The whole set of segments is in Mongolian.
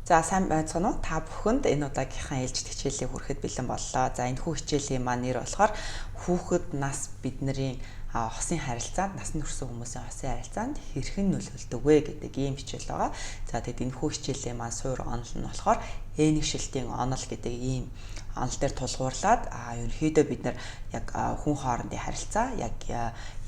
За, сайн байцгаана уу? Та бүхэнд энэ удаагийнхаа ээлжит хичээлийг хүрэхэд бэлэн боллоо. За, энэхүү хичээлийн маань нэр болохоор хүүхэд нас бидний хосын харилцаанд, насанд хүрсэн хүмүүсийн хосын харилцаанд хэрхэн нөлөөлдөг вэ гэдэг ийм хичээл байгаа. За, тэгэд энэхүү хичээлийн маань суур онол нь болохоор Энэгшилтийн онол гэдэг ийм онол дээр тулгуурлаад ерөнхийдөө бид нар яг хүн хоорондын харилцаа яг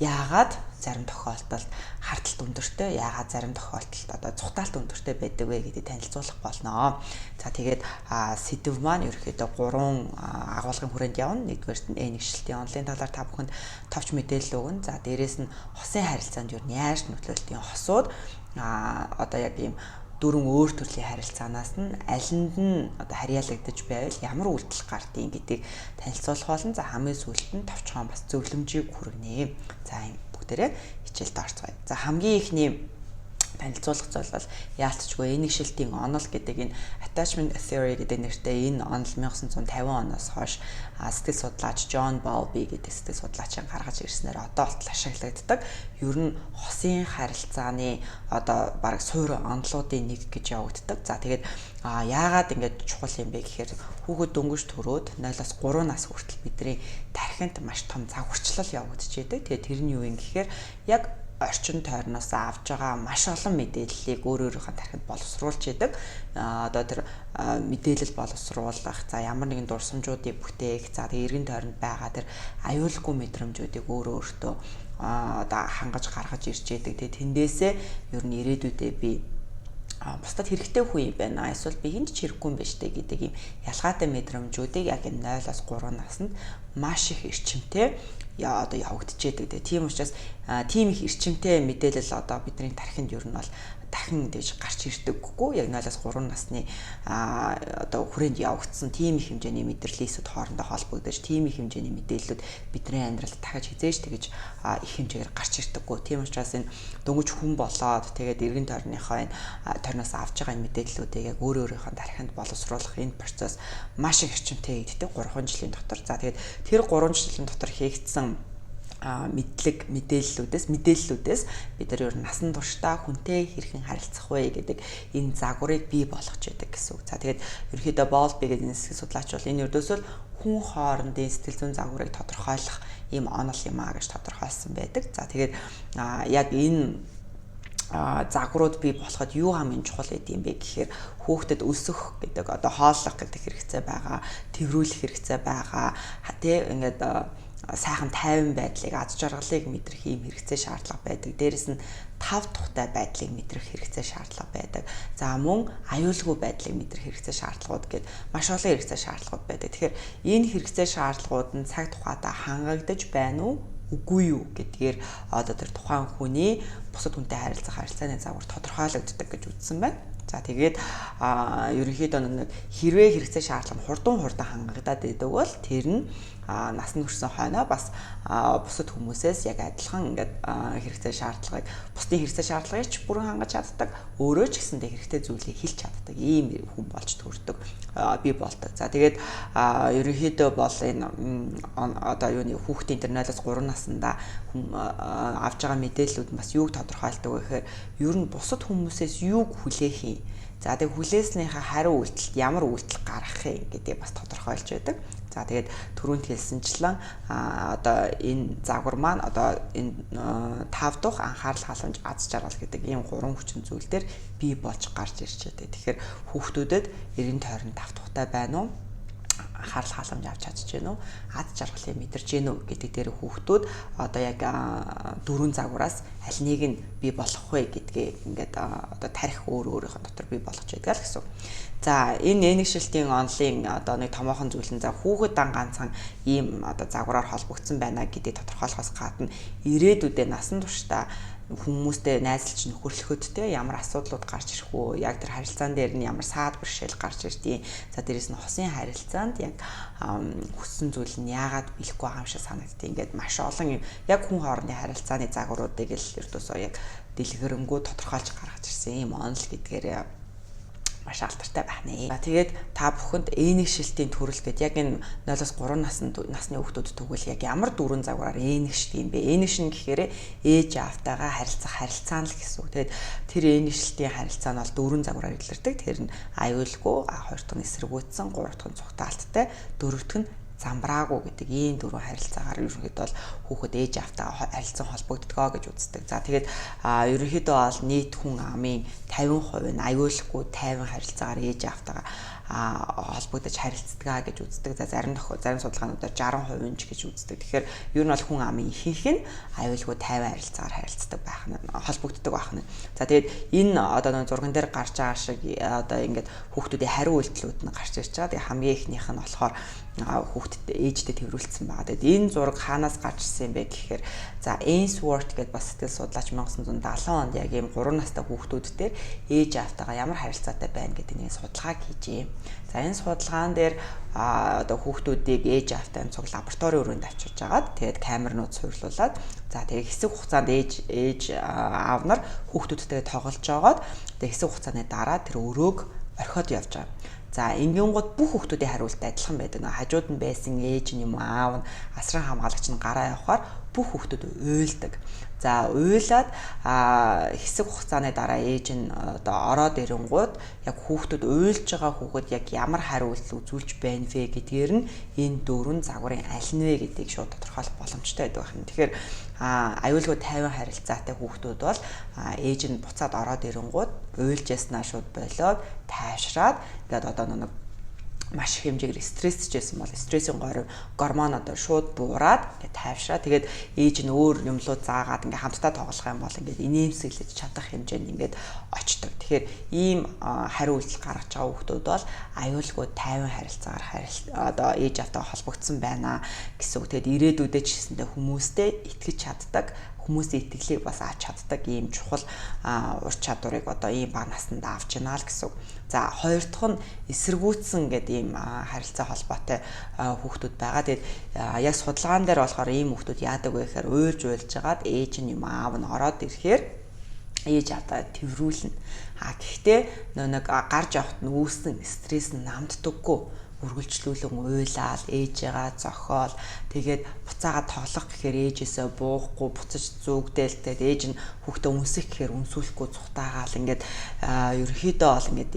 яагаад зарим тохиолдолд хардталт өндөртэй, яагаад зарим тохиолдолд одоо цухтаалт өндөртэй байдаг вэ гэдгийг танилцуулах болно. За, тэгээд сэдэв маань ерөнхийдөө гурван агуулгын хүрээнд явна. Нэгдүгээрт нь Энэгшилтийн онолын талаар та бүхэнд товч мэдээлэл өгнө. За, дээрээс нь хосын харилцаанд юу яаж нөлөөлдөг, хосууд одоо яг ийм дөрвөн өөр төрлийн харилцаанаас нь алинд нь одоо харьяалагдаж байвал ямар үйлдэл гардыг гэдгийг танилцуулах болно. За, хамгийн сүүлд нь товчхон бас зөвлөмжийг хүргэнэ. За, бүгдээрээ хичээлд орцгоё. За, хамгийн эхний танилцуулах зүйл бол яалтчгүй Энэгшилтийн онол гэдэг энэ attachment theory гэдэг нэртэй энэ онол 1950 оноос хойш сэтгэл судлаач Джон Болби гэдэг сэтгэл судлаачийн гаргаж ирснээр одоо болтол ашиглагддаг. Ер нь хосын харилцааны одоо бараг суур онолуудын нэг гэж явагддаг. За, тэгээд яагаад ингэж чухал юм бэ гэхээр хүүхэд дөнгөж төрөөд 0-аас 3 нас хүртэл бидний тархинд маш том загварчлал явагдчихэдэг. Тэгээд тэр нь юу юм гэхээр яг орчин тойрноос авж байгаа маш олон мэдээллийг өөр өөрийнхөө тархинд боловсруулж идэг. Одоо тэр мэдээлэл боловсруулах, за, ямар нэгэн дурсамжуудыг бүтээх, за, тэг эргэн тойронд байгаа тэр аюулгүй мэдрэмжүүдийг өөрөө өөртөө одоо хангаж гаргаж ирж идэг. Тэгээ тэндээсээ ер нь ирээдүйдээ би бусдад хэрэгтэй хүн юм байна. Эсвэл би хэнд ч хэрэггүй юм байна штэ гэдэг ийм ялгаатай мэдрэмжүүдийг яг энэ 0-аас 3 наснд маш их эрчимтэй одоо явагдчихэдэг. Тийм учраас тийм их эрчимтэй мэдээлэл одоо бидний тархинд ер нь бол дахин тэгж гарч ирдэггүй. Яг 0-аас 3 насны одоо хүрээнд явагдсан тийм их хэмжээний мэдрэлээсүүд хоорондоо холбогдож, тийм их хэмжээний мэдээллүүд бидний амьдралд дахиж хизээж тэгж их хэмжээгээр гарч ирдэггүй. Тийм учраас энэ дөнгөж хүн болоод, тэгээд эргэн тойрныхоо энэ тойрноос авч байгаа энэ мэдээллүүдийг яг өөр өөрийнхөө тархинд боловсруулах энэ процесс маш их эрчимтэй хийгддэг 3 жилийн дотор. За, тэгээд тэр 3 жилийн дотор хийгдсэн мэдлэг мэдээллүүдээс бид нар ер нь насан туршдаа хүнтэй хэрхэн харилцах вэ гэдэг энэ загварыг бий болгож яадаг гэсэн үг. За, тэгээд ерөнхийдөө Болби гэдэг энэ сэтгэл судлаач бол энэ ердөөсөө хүн хоорондын сэтгэл зүйн загварыг тодорхойлох ийм онол юм а гэж тодорхойлсон байдаг. За, тэгээд яг энэ загварууд бий болоход юу хамгийн чухал гэдэг юм бэ гэхээр хүүхдэд өсөх гэдэг, одоо хооллох гэдэг хэрэгцээ байгаа, тэрврүүлэх хэрэгцээ байгаа. Тэ ингээд сайхан тайван байдлыг, аз жаргалыг мэдрэх ийм хэрэгцээ шаардлага байдаг. Дээрэс нь тав тухтай байдлыг мэдрэх хэрэгцээ шаардлага байдаг. За, мөн аюулгүй байдлыг мэдрэх хэрэгцээ шаардлагууд гээд маш олон хэрэгцээ шаардлагууд байдаг. Тэгэхээр энэ хэрэгцээ шаардлагууд нь цаг тухайдаа хангагдаж байна уу, үгүй юу гэдгээр одоо тэр тухайн хүний бусад хүнтэй харилцах харилцааны загвар тодорхойлогддог гэж үзсэн байна. За, тэгээд ерөнхийдөө нэг хэрвээ хэрэгцээ шаардлага нь хурдан хурдан хангагдаад идэг бол тэр нь насанд хүрсэн хойноо бас бусад хүмүүсээс яг адилхан ингээд хэрэгцээ шаардлагыг, бусдын хэрэгцээ шаардлагыг ч бүрэн хангаж чаддаг, өөрөө ч гэсэндээ хэрэгтэй зүйлийг хэлж чаддаг ийм хүн болж төрдөг, бий болдог. За, тэгээд ерөнхийдөө бол энэ одоо юуны хүүхдийн тэр 0-аас 3 наснда авж байгаа мэдээллүүд нь бас юуг тодорхойлдог вэ гэхээр ер нь бусад хүмүүсээс юуг хүлээх юм. За, тэг хүлээснийхээ хариу үйлдэлд ямар үйлдэл гаргах юм гэдгийг бас тодорхойлж байдаг. За, тэгээд түрүүнд хэлсэнчлэн одоо энэ загвар маань одоо энэ тав дахь анхаарал, халамж, аз жаргал гэдэг ийм гурван хүчин зүйл дээр бий болж гарч ирж байдаг. Тэгэхээр хүүхдүүдэд эргэн тойрон тав тухтай байна уу? Анхаарал халамж авч чадж гэнэ үү? Аз жаргалыг мэдэрч гэнэ үү гэдэг дээр хүүхдүүд одоо яг дөрвөн загвараас аль нэг нь бий болох вэ гэдгээ ингээд одоо тарих өөр өөрийнхөө дотор бий болгож байдаг л гэсэн. За, энэ Энэгшилтийн онолын одоо нэг томоохон зүйл нь, за, хүүхэд дан ганцхан ийм одоо загвараар холбогдсон байна гэдгийг тодорхойлохоос гадна ирээдүйдээ насан туршдаа хүмүүстэй найзалж нөхөрлөхөд те ямар асуудлууд гарч ирэх үү, яг тэр харилцаан дээр нь ямар саад бэрхшээл гарч ирдیں۔ За, дээрэс нь хосын харилцаанд яг хүссэн зүйл нь яагаад биелэхгүй байгаа юм шиг санагдтыг. Ингээд маш олон юм яг хүн хоорондын харилцааны загваруудыг л ердөөсөө яг дэлгэрэнгүй тодорхойлж гаргаж ирсэн ийм онол гэдгээр Маш алдартай байх нэ. Тэгээд та бүхэнд ээнэгшилтийн төрөл гээд яг энэ 0-оос 3 насны хүүхдүүд тэгвэл яг ямар дөрвөн загвараар ээнэгшдэг юм бэ? Ээнэгшин гэхээр ээж аавтайгаа харилцах харилцаа нь л гэсэн үг. Тэгээд тэр ээнэгшилтийн харилцаа нь бол дөрвөн загвараар илэрдэг. Тэр нь аюулгүй, хоёр дахь нь эсэргүүцсэн, гурав дахь нь цугтаалттай, дөрөв дэх нь замбраагүй гэдэг ийм дөрвөн харилцаагаар ерөнхийдөө бол хүүхэд ээж аавтайгаа харилцан холбогддгоо гэж үздэг. За, тэгээд ерөнхийдөө бол нийт хүн амын 50% нь аюулгүй 50 харилцаагаар ээж аавтайгаа холбогдож харилцдаг гэж үздэг. За, зарим судалгаануудаар 60% нь ч гэж үздэг. Тэгэхээр ер нь бол хүн амын ихэнх нь аюулгүй 50 харилцаагаар харилцдаг байх нь, холбогддог байх нь. За, тэгээд энэ одоо нэг зурган дээр гарч байгаа шиг одоо ингээд хүүхдүүдийн хариу үйлдэлүүд нь гарч ирж байгаа. Тэгээд хамгийн эхнийх нь болохоор хүүхдэд ээжтэй тэврүүлсэн байгаа. Тэгээд энэ зураг хаанаас гарч ирсэн юм бэ гэхээр, за, Ainsworth гэдээ бас сэтгэл судлаач 1970 онд яг ийм 3 настай хүүхдүүд дээр ээж аавтайгаа ямар харилцаатай байна гэдэг нэг судалгааг хийжээ. За, энэ судалгаан дээр одоо хүүхдүүдийг ээж аавтай цуг лабораторийн өрөөнд авчирж агаад, тэгээд камернууд суйрлуулад, за, тэгээд хэсэг хугацаанд ээж аав нар хүүхдүүдтэйгээ тоглож байгаад, тэгээд хэсэг хугацааны дараа тэр өрөөг орхиод явж байгаа. За, ингэнгүүт бүх хүүхдүүдийн хариулт адилхан байдаг. Хажууд нь байсан ээж нь юм уу, аав нь, асран хамгаалагч нь гараа явахаар бүх хүүхдүүд уйлдаг. За, уйлаад хэсэг хугацааны дараа ээж нь одоо ороод ирэнгүүт яг хүүхдүүд, уйлж байгаа хүүхэд яг ямар хариу үйлдэл үзүүлж байна вэ гэдгээр нь энэ дөрвөн загварын аль нь вэ гэдгийг шууд тодорхойлох боломжтой байдаг байна. Тэгэхээр аюулгүй 50 харилцаатай хүүхдүүд бол ээж нь буцаад ороод ирэнгүүт уйлж яснаа шууд болиод, тайвшраад, ингээд одоо нэг маш их хэмжээгээр стрессжсэн бол стрессийн горим гормон одоо шууд буураад, ингээд тайвшраа, тэгээд ээж нь өөр юмлуу заагаад ингээд хамтдаа тоглох юм бол ингээд инээмсэглэж чадах хэмжээнд ингээд очдог. Тэгэхээр ийм хариу үйлдэл гаргаж байгаа хүүхдүүд бол аюулгүй 50 харилцаагаар одоо ээж аавтайгаа холбогдсон байна гэсэн үг. Тэгээд ирээдүйдээ ч гэсэндээ хүмүүстэй итгэж чаддаг, хүмүүсийн итгэлийг бас авч чаддаг ийм чухал ур чадварыг одоо ийм бага наснд авч байна л гэсэн үг. За, хоёр дахь нь эсэргүүцсэн гэдэг ийм харилцаа холбоотой хүүхдүүд байгаа. Тэгээд яг судалгаан дээр болохоор ийм хүүхдүүд яадаг вэ гэхээр уйлж уйлж байгаад ээж нь юм аав нь ороод ирэхээр ээж аавдаа тэврүүлнэ. А гэхдээ нөө нэг гарч явахад нь үүссэн стресс нь намддаггүй, үргэлжлүүлэн уйлаал, ээжээгаа зохиол, тэгээд буцаага тоглох гэхээр ээжээсээ буухгүй, буцаж зүгдээл, тэгээд ээж нь хүүхдээ үнсэх гэхээр үнсүүлэхгүй, цухтаагаал, ингээд ерөнхийдөө бол ингээд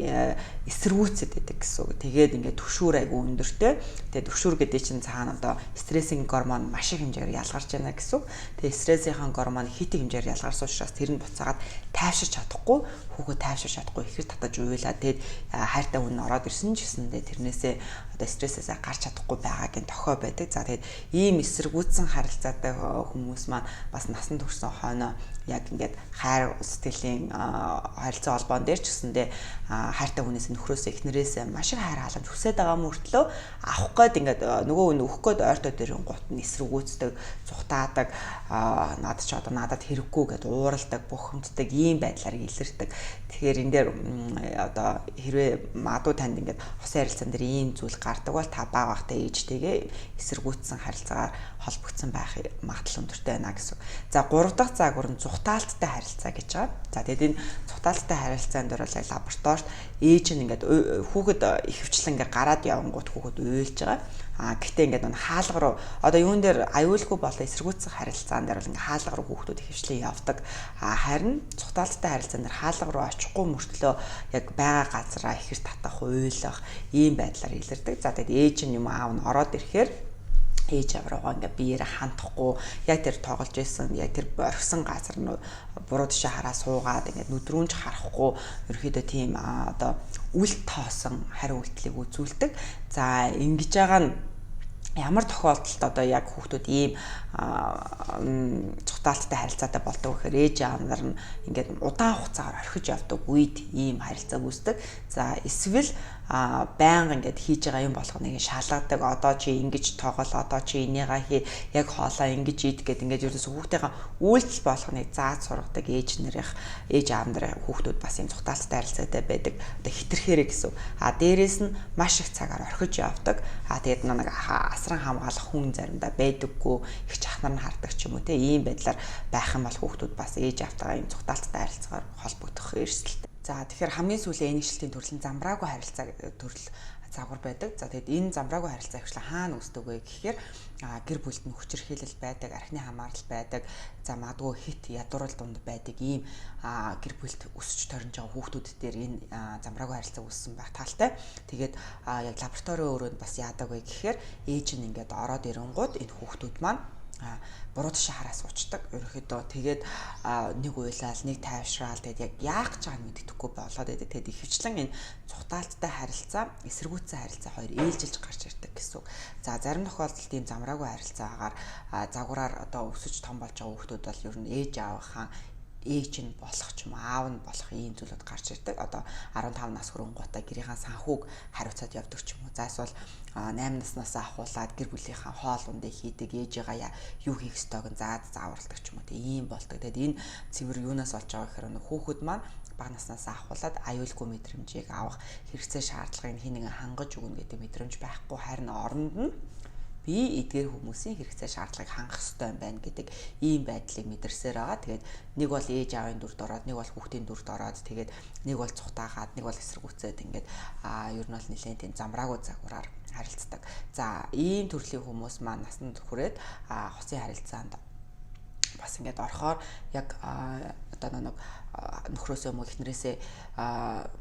эсэргүүцэд байдаг гэсэн үг. Тэгээд ингээд түшүүр айгу өндөртэй. Тэгээд түшүүр гэдэг чинь цаана одоо стрессийн гормон маш их хэмжээгээр ялгарч байна гэсэн үг. Тэгээд стрессийн гормон хит хэмжээгээр ялгарсан учраас тэр нь буцаагаад тайвширч чадахгүй, хүүхөө тайвширч чадахгүй, ихэр татаж уйлаа. Тэгээд хайртай хүн ороод ирсэн ч гэсэндээ тэрнээсээ одоо стрессээсээ гарч чадахгүй байгаагийн тохио байдаг. За, тэгээд ийм эсэргүүцсэн харилцаатай хүмүүс маань бас насан турш хойноо яг ингээд хайр сэтгэлийн харилцаа холбоон дээр ч гэсэндээ хайртай хүнээс, нөхрөөсөө, эхнэрээсээ маш их хайр халамж хүсээд байгаа мөртлөө авах гээд ингээд нөгөө хүн өгөх гээд ойртоо дэрэн гут нь эсэргүүцдэг, зүхтаадаг, над ч одоо надад хэрэггүй гэд ууралдаг, бухимддаг ийм байдлаар илэрдэг. Тэгэхээр энэ дээр одоо хэрвээ магадгүй танд ингээд хосын харилцаан дээр ийм зүйл гардаг бол та бага байхдаа ээжтэйгээ эсэргүүцсэн харилцаагаар холбогдсон байх магадлал өндөртэй байна гэсэн. За, гурав дахь загвар нь цухтаалттай харилцаа гэж байгаа. За, тэгээд энэ цухтаалттай харилцаан дээр бол лабораторид ээж нь ингээд хүүхэд ихэвчлэн ингээд гараад явангууд хүүхэд уйлж байгаа. А гэхдээ ингээд нэг хаалга руу, одоо юун дээр, аюулгүй болоо эсэргүүцэх харилцаан дээр бол ингээд хаалга руу хүүхдүүд ихэвчлэн явдаг. А харин цухтаалттай харилцаан дээр хаалга руу очихгүй мөртлөө яг байгаа газараа ихэр татах, уйлах ийм байдлаар илэрдэг. За, тэгээд ээж нь юм аав нь ороод ирэхээр ээж аав руугаа ингээ биеэрээ хандахгүй, яг тэр тоглож исэн, яг тэр орхисон газар нь буруу тишээ хараа суугаад, ингээд нүдрүүнч харахгүй, ерөөхдөө тийм одоо үл тоосон хариу үйлдэлийг үзүүлдэг. За, ингэж байгаа нь ямар тохиолдолд одоо яг хүүхдүүд ийм цухтаалттай харилцаатай болдог гэхээр ээж аав нар нь ингээд удаан хугацаагаар орхиж явдаг үед ийм харилцаа үүсдэг. За, эсвэл байнга ингээд хийж байгаа юм болгоныг шалгадаг. Одоо чи ингэж тоглол, одоо чи энийгээ хий, яг хоолоо ингэж ид гэд ингээд ерөөсөө хүүхдийнхээ үйлдэл болгоныг зааж сургадаг ээж нарынх, ээж аав нарын хүүхдүүд бас ийм цухтаалттай харилцаатай байдаг. Одоо хитрхээрээ гэсэн. А дээрэс нь маш их цагаар орхиж явдаг. А тэгээд нэг асран хамгаалах хүн заримдаа байдаггүй, их чахнар нь хардаг ч юм уу те, ийм байдлаар байх юм бол хүүхдүүд бас ээж аавтайгаа ийм цухтаалттай харилцаагаар холбогдох эрсдэлтэй. За, тэгэхээр хамгийн сүүлийн энэгшлтийн төрөл нь замраагүй харилцаа төрөл загвар байдаг. За, тэгэд энэ замраагүй харилцаа ихвчлэн хаана үүсдэг вэ гэхээр гэр бүлд нь хүчирхийлэл байдаг, архины хамаарал байдаг. За, магадгүй хит ядуурал дунд байдаг ийм гэр бүлд өсөж торнж байгаа хүүхдүүд дээр энэ замраагүй харилцаа үүссэн байх талтай. Тэгээд яг лабораторийн өрөөнд бас яадаг вэ гэхээр ээж нь ингээд ороод ирэнгууд энэ хүүхдүүд маань буруу тишээ хараа суучдаг. Ерөнхийдөө тэгээд нэг уйлаал, нэг тайвшраал, тэгээд яг яах гэж байгааг нь мэддэхгүй болоод байдаг. Тэгээд ихэвчлэн энэ цухтаалттай харилцаа, эсэргүүцсэн харилцаа хоёр ээлжилж гарч ирдэг гэсэн үг. За, зарим тохиолдолд ийм замраагүй харилцаагаар загвараар одоо өсөж том болж байгаа хүүхдүүд бол ер нь ээж аавынхаа ээж нь болох ч юм, аав нь болох ийм зүйлүүд гарч ирдэг. Одоо 15 нас хүрэнгуутаа гэрийнхаа санхүүг хариуцаад явдаг ч юм уу. За, эсвэл 8 наснаас ахуулаад гэр бүлийнхаа хоол ундыг хийдэг, ээжигээ юу хийх ёстойг нь заад зааварладаг ч юм уу. Тэг ийм болдог. Тэгэд энэ цэвэр юунаас болж байгаа гэхээр нөх хүүхэд маань бага наснаас ахуулаад аюулгүй мэдрэмжийг авах хэрэгцээ шаардлагыг хин нэгэн хангаж өгнө гэдэг мэдрэмж байхгүй, харин оронд нь би эдгээр хүмүүсийн хэрэгцээ шаардлагыг хангах ёстой юм байна гэдэг ийм байдлыг мэдэрсээр байгаа. Тэгээд нэг бол ээж аавын дүрд ороод, нэг бол хүүхдийн дүрд ороод, тэгээд нэг бол цухтаагаад, нэг бол эсэргүүцээд ингээд ер нь бол нэлээд тийм замраагүй загвараар харилцдаг. За, ийм төрлийн хүмүүс маань насанд хүрээд хосын харилцаанд бас ингээд орохоор яг одоо нэг нөхрөөсөө юм уу эхнэрээсээ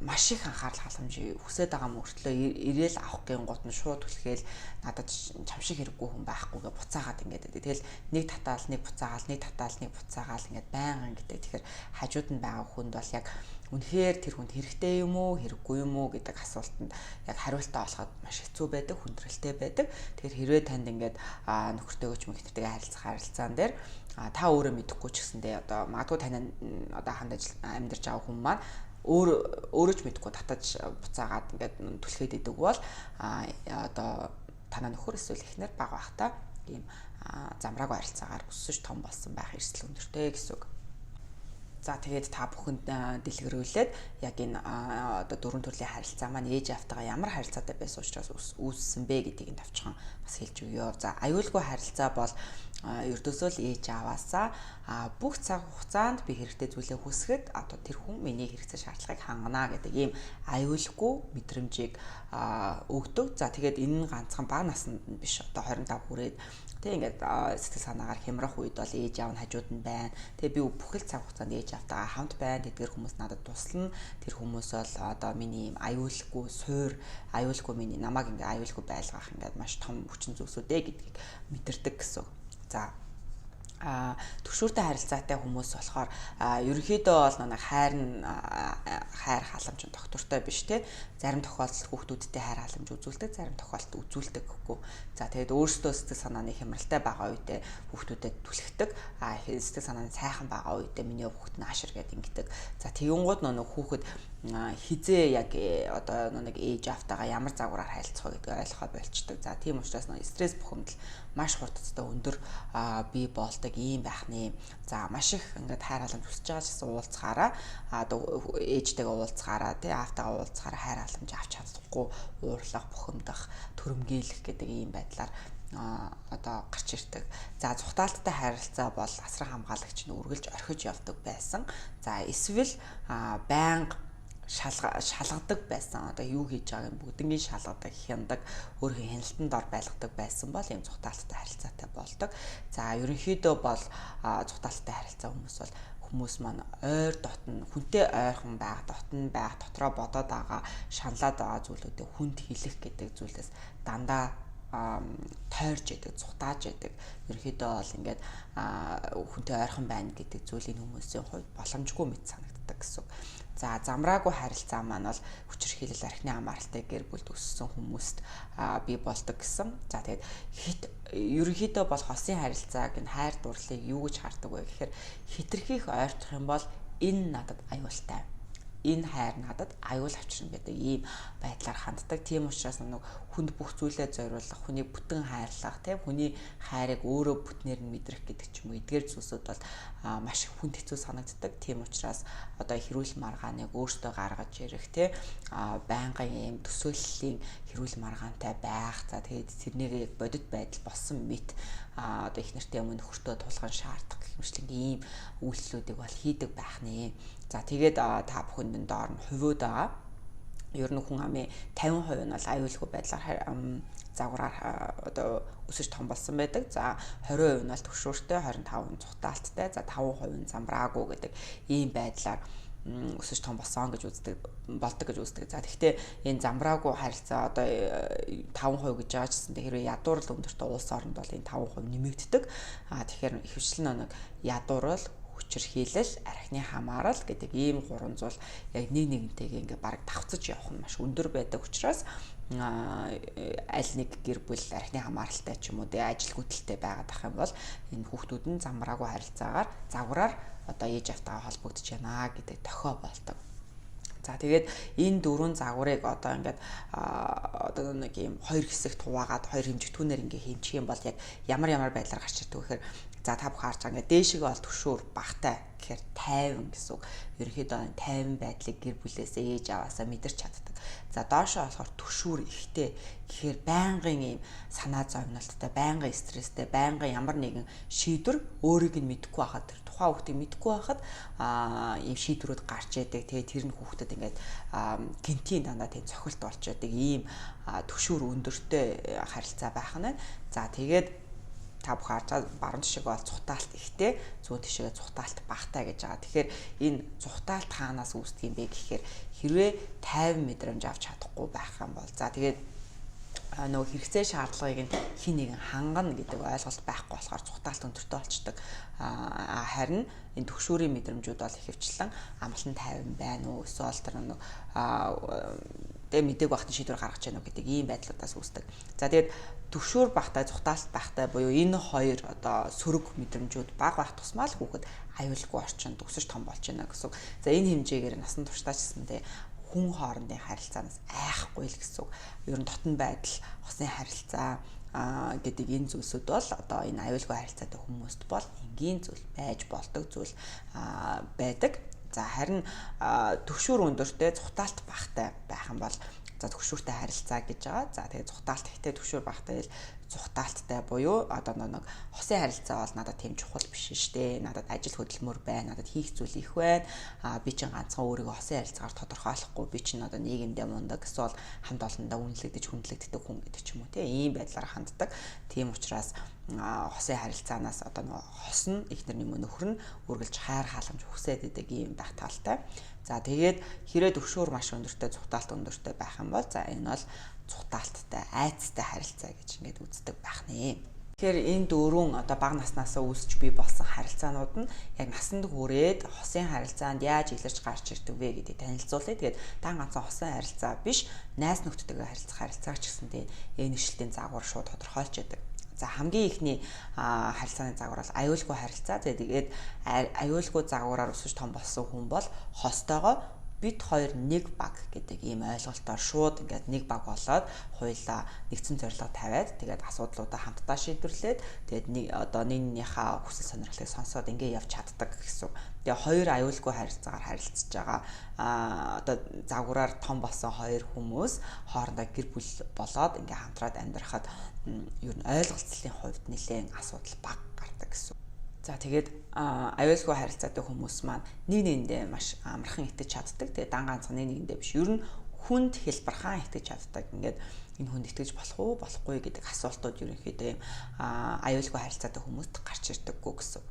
маш их анхаарал халамж хүсээд байгаа мөртлөө ирээл авах гингууд нь шууд түлхээл надад чам шиг хэрэггүй хүн байхгүйгээ буцаагаад ингээд байдаг. Тэгэл нэг татаал нэг буцаагаал, нэг татаал нэг буцаагаал ингээд байнга ингээд. Тэгэхээр хажууд нь байгаа хүнд бол яг үнэхээр тэр хүнд хэрэгтэй юм уу, хэрэггүй юм уу гэдэг асуултанд яг хариултаа олоход маш хэцүү байдаг, хүндрэлтэй байдаг. Тэгэхээр хэрвээ танд ингээд нөхөртөөгөө ч юм эхнэртэйгээ харилцах харилцаан дээр та өөрөө мэдэхгүй ч гэсэндээ одоо магадгүй тань одоо хамт ажил амьдарч байгаа хүн маань өөрөө ч мэдэхгүй татаж буцаагаад ингээд түлхээд идэг бол одоо танаа нөхөр эсвэл эхнэр бага байхдаа ийм замраагүй харилцаагаар өсөж том болсон байх эрсдэл өндөртэй гэсэн үг. За, тэгээд та бүхэнд дэлгэрүүлээд яг энэ одоо дөрвөн төрлийн харилцаа маань ээж аавтайгаа ямар харилцаатай байсан учраас үүссэн бэ гэдгийг нь товчхон бас хэлж өгье. За, аюулгүй харилцаа бол ердөөсөө л ээж ааваасаа бүх цаг хугацаанд би хэрэгтэй зүйлээ хүсэхэд одоо тэр хүн миний хэрэгцээ шаардлагыг хангана гэдэг ийм аюулгүй мэдрэмжийг өгдөг. За, тэгээд энэ нь ганцхан бага наснд биш, одоо 25 хүрээд тэг ингээд сэтгэл санаагаар хямрах үед бол ээж аав нь хажууд нь байна. Тэгээ би бүхэл цаг хугацаанд ээж аавтайгаа хамт байна. Тэдгэр хүмүүс надад туслана. Тэр хүмүүс бол одоо миний ийм аюулгүй суур, аюулгүй миний намайг ингээд аюулгүй байлгах ингээд маш том хүчин зүйлсүүд ээ гэдгийг мэдэрдэг гэсэн. За, түгшүүртэй харилцаатай хүмүүс болохоор ерөнхийдөө бол нэг хайр нь хайр халамж нь доктортой биш те. Зарим тохиолдолд хүүхдүүдтэй хайр халамж үзүүлдэг, зарим тохиолдолд үзүүлдэг гэхгүй. За, тэгээд өөрсдөө сэтгэл санааны хямралтай байгаа үедээ хүүхдүүдэд түлхдэг. Сэтгэл санааны сайхан байгаа үедээ миний хүүхд нь аашир гэдэг ингэдэг. За, тэгэнгүүт нөө хүүхэд хизээ яг одоо нэг ээж аавтайгаа ямар загвараар харилцах вэ гэдгийг ойлгохоо болчдөг. За, тийм учраас нөө стресс бухимдал маш хурдтай өндөр бий болдог ийм байх нэ. За, маш их ингээд хайр халамж хүсэж байгаа ч гэсэн уулзахаараа одоо ээжтэйгээ уулзахаараа тий аавтайгаа уулзахаараа хайр халамж авч чадахгүй уурлах, бухимдах, төрөмгийлэх гэдэг ийм байдлаар одоо гарч ирдэг. За, зүхтаалттай харилцаа бол асран хамгаалагч нь үргэлж орхиж явдаг байсан. За, эсвэл байнга шалгадаг байсан. Одоо юу хийж байгааг нь бүгднийг шалгадаг, хяндаг, өөрийнхөө хяналтанд ор байлгадаг байсан бол ийм зүхтаалттай харилцаатай болдог. За, ерөнхийдөө бол зүхтаалттай харилцаа хүмүүс бол хүмүүс маань ойр дотн хүнтэй ойрхон байх, дотн байх, дотроо бодоод байгаа, шаналаад байгаа зүйлүүдийг хүнд хэлэх гэдэг зүйлээс дандаа тойрж яадаг, цухтааж яадаг. Ерөнхийдөө бол ингээд хүнтэй ойрхон байна гэдэг зүйлийн хүмүүсийн хувьд боломжгүй мэт санагддаг гэсэн. За, замраагүй харилцаа маань бол хүчирхийлэл, архины хамааралтай гэр бүлд өссөн хүмүүст бий болдог гэсэн. За, тэгээд хит ерөнхийдөө бол хосын харилцааг энэ хайр дурлалыг юу гэж хардаг вэ гэхээр хитрхийх ойртох юм бол энэ надад аюултай, энэ хайр надад аюул авчирна гэдэг ийм байдлаар ханддаг. Тийм учраас нэг хүнд бүх зүйлээ зориулах, хүнийг бүтэн хайрлах, тийм хүний хайрыг өөрөө бүтнээр нь мэдрэх гэдэг ч юм уу эдгээр зүйлсүүд бол маш хүнд хэцүү санагддаг. Тийм учраас одоо хэрүүл маргааныг өөртөө гаргаж ирэх, тийм байнгын ийм төсөөллийн хэрүүл маргаантай байх. За, тэгээд тэрнийг яг бодит байдал болсон мэт одоо их нартай өмнө нөхөртөө тулган шаардах гэх мэтлэн ийм үйлдэлүүдийг бол хийдэг байх нэ. За тэгээд та бүхэнд нь доор нь хувиуд байгаа. Ер нь хүн амын 50% нь бол аюулгүй байдлаар загвараар одоо өсөж том болсон байдаг. За 20% нь бол төгшөөртэй, 25% нь цухтаалттай, за 5% нь замбраагүй гэдэг ийм байдлаар өсөж том болсон гэж үздэг болдог гэж үздэг. За тэгэхдээ энэ замбраагүй харилцаа одоо 5% гэж байгаа ч гэсэн хэрвээ ядуурл өндөртэй улс оронд бол энэ 5% нэмэгддэг. А тэгэхээр ихэвчлэн нэг ядуурл, хүчирхийлэл, архины хамаарал гэдэг ийм гурван зүйл яг нэг нэгнтэйгээ ингээ бараг давхцаж явах нь маш өндөр байдаг учраас аль нэг гэр бүл архины хамааралтай ч юм уу тэгээ ажилгүйдэлтэй байгаад ах юм бол энэ хүүхдүүд нь замбраагүй харилцаагаар загвараар одоо ээж автаа холбогдож байна гэдэг тохио болдог. За тэгээд энэ дөрвөн загварыг одоо ингээд одоо нэг юм хоёр хэсэгт хуваагаад хоёр хэмжигдэхүүнээр ингээ хэмжих юм бол яг ямар ямар байдлаар гарч ирдэг вэ гэхээр за та бүхэн харж байгаа ингээд дээшгээ бол түшүүр багтай гэхээр 50 гэсэн үг. Ерөнхийдөө 50 байдлыг гэр бүлээс ээж аваасаа мэдэрч чаддаг. За доошоо болохоор түшүүр ихтэй гэхээр байнгын ийм санаа зовнилттой, байнгын стресстэй, байнгын ямар нэгэн шийдвэр өөрийг нь мэдэхгүй байхад тэр тухайн хүүхдийг мэдэхгүй байхад ийм шийдвэрүүд гарч яадаг. Тэгээ тэр нь хүүхдэд ингээд гинтийн дандаа тийм цохилт болж яадаг ийм түшүүр өндөртэй харилцаа байх нь. За тэгээд та бүхэн харж байгаа баруун тишээ бол цухтаалт ихтэй, зүүн тишээ цухтаалт багтай гэж байгаа. Тэгэхээр энэ цухтаалт хаанаас үүсдэг юм бэ гэхээр хэрвээ 50 мэдрэмж авч чадахгүй байх юм бол за тэгээд нөгөө хэрэгцээ шаардлагыг нь хин нэгэн хангана гэдэг ойлголт байхгүй болохоор цухтаалт өндөртэй болчдөг. Харин энэ төгшүүрийн мэдрэмжүүд бол ихэвчлэн амгалан тайван байна уу эсвэл тэр нэг тэгээ мэдээг багтан шийдвэр гаргаж яах уу гэдэг ийм байдлуудаас үүсдэг. За тэгээд төгшүүр багтай, цухтаалт багтай буюу энэ хоёр одоо сөрөг мэдрэмжүүд баг байх тусмаа л хүүхэд аюулгүй орчинд өсөж том болж байна гэсэн үг. За энэ хэмжээгээр насан туршдаа ч гэсэн тэ хүн хоорондын харилцаанаас айхгүй л гэсэн үг. Ер нь дотн байдал, хосын харилцаа гэдэг энэ зүйлсүүд бол одоо энэ аюулгүй харилцаатай хүмүүст бол энгийн зүйл байж болдог зүйл байдаг. За харин төгшүүр өндөртэй, цухтаалт багтай байх юм бол за төгшүүртэй харилцаа гэж байгаа. За тэгээ цухтаалт ихтэй, төгшүүр багтай л цухтаалттай буюу одоо нэг хосын харилцаа бол надад тийм чухал биш штэ. Надад ажил хөдөлмөр байна, надад хийх зүйл их байна. Би чинь ганцхан өөрийгөө хосын харилцаагаар тодорхойлохгүй. Би чинь одоо нийгэмдээ мундаг эсвэл хамт олондоо үнэлэгдэж хүндлэгддэг хүн гэдэг ч юм уу тийм ийм байдлаар ханддаг. Тийм учраас хосын харилцаанаас одоо нөгөө хос нь эхнэр юм уу нөхөр нь үргэлж хайр халамж хүсээд идэг ийм байх талтай. За тэгээд хэрэг төгшөөр маш өндөртэй, цухтаалт өндөртэй байх юм бол за энэ бол цухтаалттай, айцтай харилцаа гэж ингээд үздэг байх нэ. Тэгэхээр энэ дөрвөн одоо бага наснаасаа үүсч бий болсон харилцаанууд нь яг насанд хүрээд хосын харилцаанд яаж илэрч гарч ирдэг вэ гэдгийг танилцуулъя. Тэгээд дан ганцхан хосын харилцаа биш, найз нөхдөдтэйгээ харилцах харилцаа ч гэсэн дээ энэ нэшлэлтийн загвар шууд тодорхойлж яадаг. За хамгийн ихний харилцааны загвар бол аюулгүй харилцаа. Тэгээд аюулгүй загвараар өсөж том болсон хүн бол хостойгоо бид хоёр нэг баг гэдэг ийм ойлголтоор шууд ингээд нэг баг болоод хуйлаа нэгдсэн зорилго тавиад тэгээд асуудлуудаа хамтдаа шийдвэрлээд тэгээд нэг одоо нэгнийхээ хүсэл сонирхлыг сонсоод ингээд явж чаддаг гэсэн. Тэгээ хоёр аюулгүй харилцаагаар харилцаж байгаа одоо загвараар том болсон хоёр хүмүүс хоорондоо гэр бүл болоод ингээд хамтраад амьдрахад ер нь ойлголцлын хувьд нэлээд асуудал бага гардаг гэсэн. За тэгээд аюулгүй харилцаатай хүмүүс маань нэг нэгэндээ маш амархан итгэж чаддаг. Тэгээд дан ганцхан нэг нэгэндээ биш. Ер нь хүнд хэлбэрхан итгэж чаддаг. Ингээд энэ хүнд итгэж болох уу, болохгүй гэдэг асуултууд ерөнхийдөө юм аюулгүй харилцаатай хүмүүст гарч ирдэггүй гэсэн.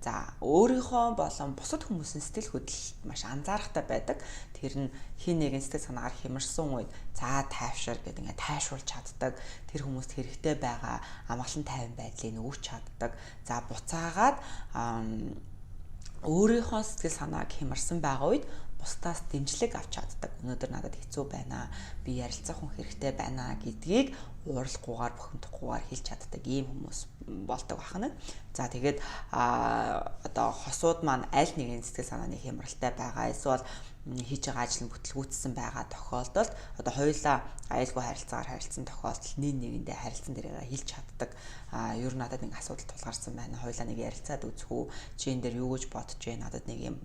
За өөрийнхөө болон бусад хүмүүсийн сэтгэл хөдлөлт маш анзаарахтай байдаг. Тэр нь хин нэгэн сэтгэл санаагаар хямарсан үед за тайвшир гэдэг ингээд тайвшруулж чаддаг. Тэр хүмүүст хэрэгтэй байгаа амгалан тайван байдлыг өгч чаддаг. За буцаагаад өөрийнхөө сэтгэл санааг хямарсан байгаа үед бусдаас дэмжлэг авч чаддаг. Өнөөдөр надад хэцүү байна. Би ярилцах хүн хэрэгтэй байна гэдгийг уурлахгүйгээр бухимдахгүйгээр хэлж чаддаг ийм хүмүүс болдог байна. За тэгээд одоо хосууд маань аль нэгэн сэтгэл санааны хямралтай байгаа эсвэл хийж байгаа ажил нь бүтлгүүцсэн байгаа тохиолдолд одоо хоёулаа аюулгүй харилцаагаар харилцсан тохиолдолд нэг нэгэндээ харилцан дээрээ хэлж чаддаг. Ер нь надад нэг асуудал тулгарсан байна. Хоёулаа нэг ярилцаад үзэх үү? Чи энэ дээр юу гэж бодож байна? Надад нэг юм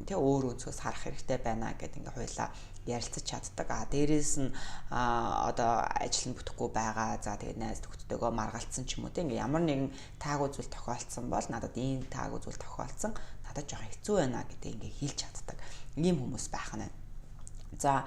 тэг өөр өнцгөөс харах хэрэгтэй байна гэдэг ингээ хоёулаа ярилцаж чаддаг. Дээрээс нь одоо ажил нь бүтэхгүй байгаа. За тэгээд найз нөхдөдөө маргалцсан ч юм уу те ингээ ямар нэгэн таагүй зүйл тохиолдсон бол надад ийм таагүй зүйл тохиолдсон. Надад жоохон хэцүү байна гэдэг ингээ хэлж чаддаг. Ийм хүмүүс байх нь. За,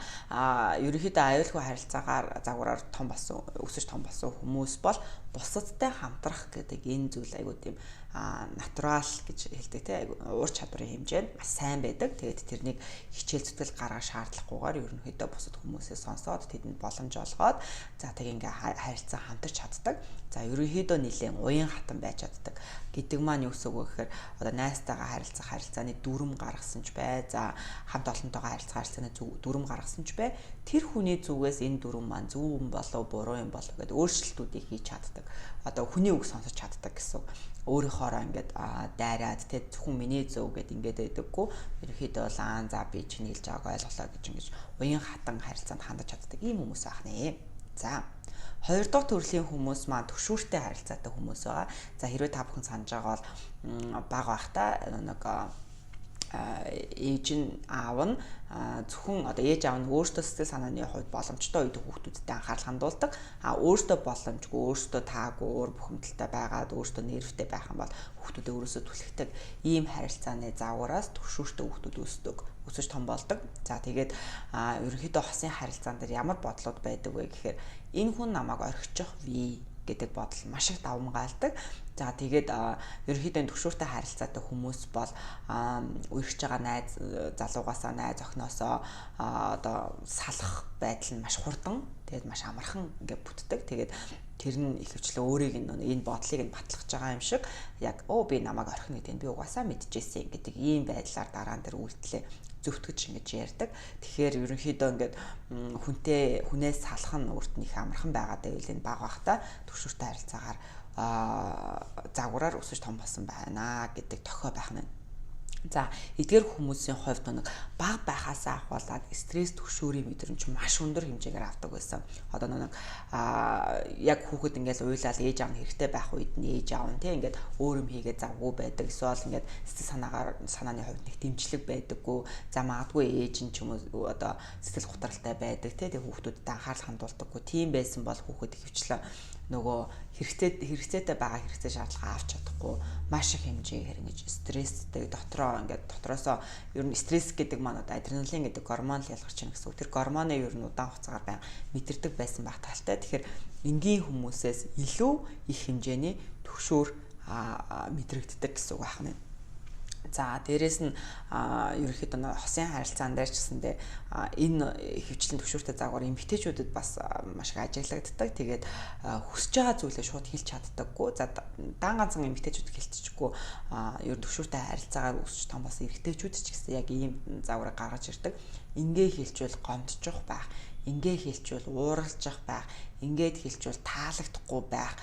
ерөнхийдөө аюулгүй харилцаагаар загвараар том болсон, өсөж том болсон хүмүүс бол бусадтай хамтрах гэдэг энэ зүйл айгуу тийм натурал гэж хэлдэг те, уур чадварын хэмжээнд маш сайн байдаг. Тэгээд тэрнийг хичээл зүтгэл гаргах шаардлагагүйгээр ерөнхийдөө бусад хүмүүсээ сонсоод тэдэнд боломж олгоод, за тэг ингээ харилцаа хамтарч чаддаг. За, ерөнхийдөө нэлээд уян хатан байж чаддаг гэдэг маань юу гэсэн үг вэ гэхээр одоо найзтайгаа харилцах харилцааны дүрм гаргасан ч бай. За, хамт олонтойгоо харилцах харилцааны дүрм гаргасан ч бай. Тэр хүний зүгээс энэ дүрм маань зөв юм болов буруу юм болов гэдэг өөрчлөлтүүдийг хийж чаддаг. Одоо хүний үг сонсож чаддаг гэсэн үг. Өөрийнхоороо ингээд дайраад те, зөвхөн миний зөв гэд ингээд байдаггүй. Ерөнхийдөө бол аа за би чиний хэлж байгааг ойлголоо гэж ингэж уян хатан харилцаанд хандаж чаддаг ийм хүмүүс байх нэ. За, хоёр дахь төрлийн хүмүүс маань түшүүртэй харилцаатай хүмүүс байгаа. За, хэрвээ та бүхэн санаж байгаа бол бага байхдаа нэг ээж нь, аав нь зөвхөн одоо ээж аав нь өөртөө сэтгэл санааны хувьд боломжтой үед хүүхдүүдтэй анхаарал хандуулдаг. А өөртөө боломжгүй, өөртөө таагүй, уур бухимдалтай байгаад өөртөө нервтэй байх юм бол хүүхдүүдээ өөрөөсөө түлхдэг. Ийм харилцааны загвараас түшүүртэй хүүхдүүд өсдөг, өсөж том болдог. За, тэгээд ерөнхийдөө хосын харилцаан дээр ямар бодлууд байдаг вэ гэхээр энэ хүн намайг орхичих вэ гэдэг бодол маш их давамгайлдаг. За, тэгээд ерөнхийдөө түшүүртэй харилцаатай хүмүүс бол үерхэж байгаа найз залуугаасаа, найз охиноосоо одоо салах байдал нь маш хурдан. Тэгээд маш амархан ингээ бүтдэг. Тэгээд тэр нь ихэвчлэн өөрийг нь энэ бодлыг нь батлах байгаа юм шиг яг өө би намайг орхино гэдэг нь би угаасаа мэдчихсэн гэдэг ийм байдлаар дараа нь тэр үйлдэлээ зөвтгөж ингэж ярьдаг. Тэгэхээр ерөнхийдөө ингээд хүнтэй хүнээс салах нь өөрт нь их амархан байгаа гэвэл энэ баг бахта түшүүртэй харилцаагаар загвараар өсөж том болсон байна гэдэг тохио байх нь. За, эдгээр хүмүүсийн хувьд нэг баг байхаасаа ахуулаад стресс түгшүүрийн мэдрэмж маш өндөр хэмжээгээр авдаг байсан. Одоо нэг яг хүүхэд ингээл уйлал ээж аав нь хэрэгтэй байх үед нь ээж аав нь тий ингээд өөр юм хийгээ завгүй байдаг. Эсвэл ингээд сэтгэл санаагаар санааны хувьд нэг дэмжлэг байдаггүй. За, магадгүй ээж нь ч юм уу одоо сэтгэл гутралтай байдаг тий тэг хүүхдүүдэд анхаарал хандуулдаггүй. Тийм байсан бол хүүхэд ихэвчлэн нөгөө хэрэгцээтэй байгаа хэрэгцээ шаардлага авч чадахгүй маш их хэмжээгээр ингэж стресстэй дотроо ингээд дотроосоо ер нь стресс гэдэг маань одоо адреналин гэдэг гормон л ялгарч байна гэсэн үг. Тэр гормоныг ер нь удаан хугацаагаар байн мэдэрдэг байсан байх талтай. Тэгэхээр энгийн хүмүүсээс илүү их хэмжээний түгшүүр мэдрэгддэг гэсэн үг байна. За, дээрэс нь ерөнхийдөө хосын харилцаан дээр ч гэсэндээ энэ хөвчлэн түгшүүртэй загвар эмэгтэйчүүдэд бас маш их ажиглагддаг. Тэгээд хүсэж байгаа зүйлээ шууд хэлж чаддаггүй. За, дан ганцхан эмэгтэйчүүд хэлчихгүй, ер нь түгшүүртэй харилцаагаар өсөж том болсон эрэгтэйчүүд ч гэсэн яг ийм загварыг гаргаж ирдэг. Ингээ хэлчихвэл гомдчих байх, ингээ хэлчихвэл ууралчих байх, ингээд хэлчихвэл таалагдахгүй байх.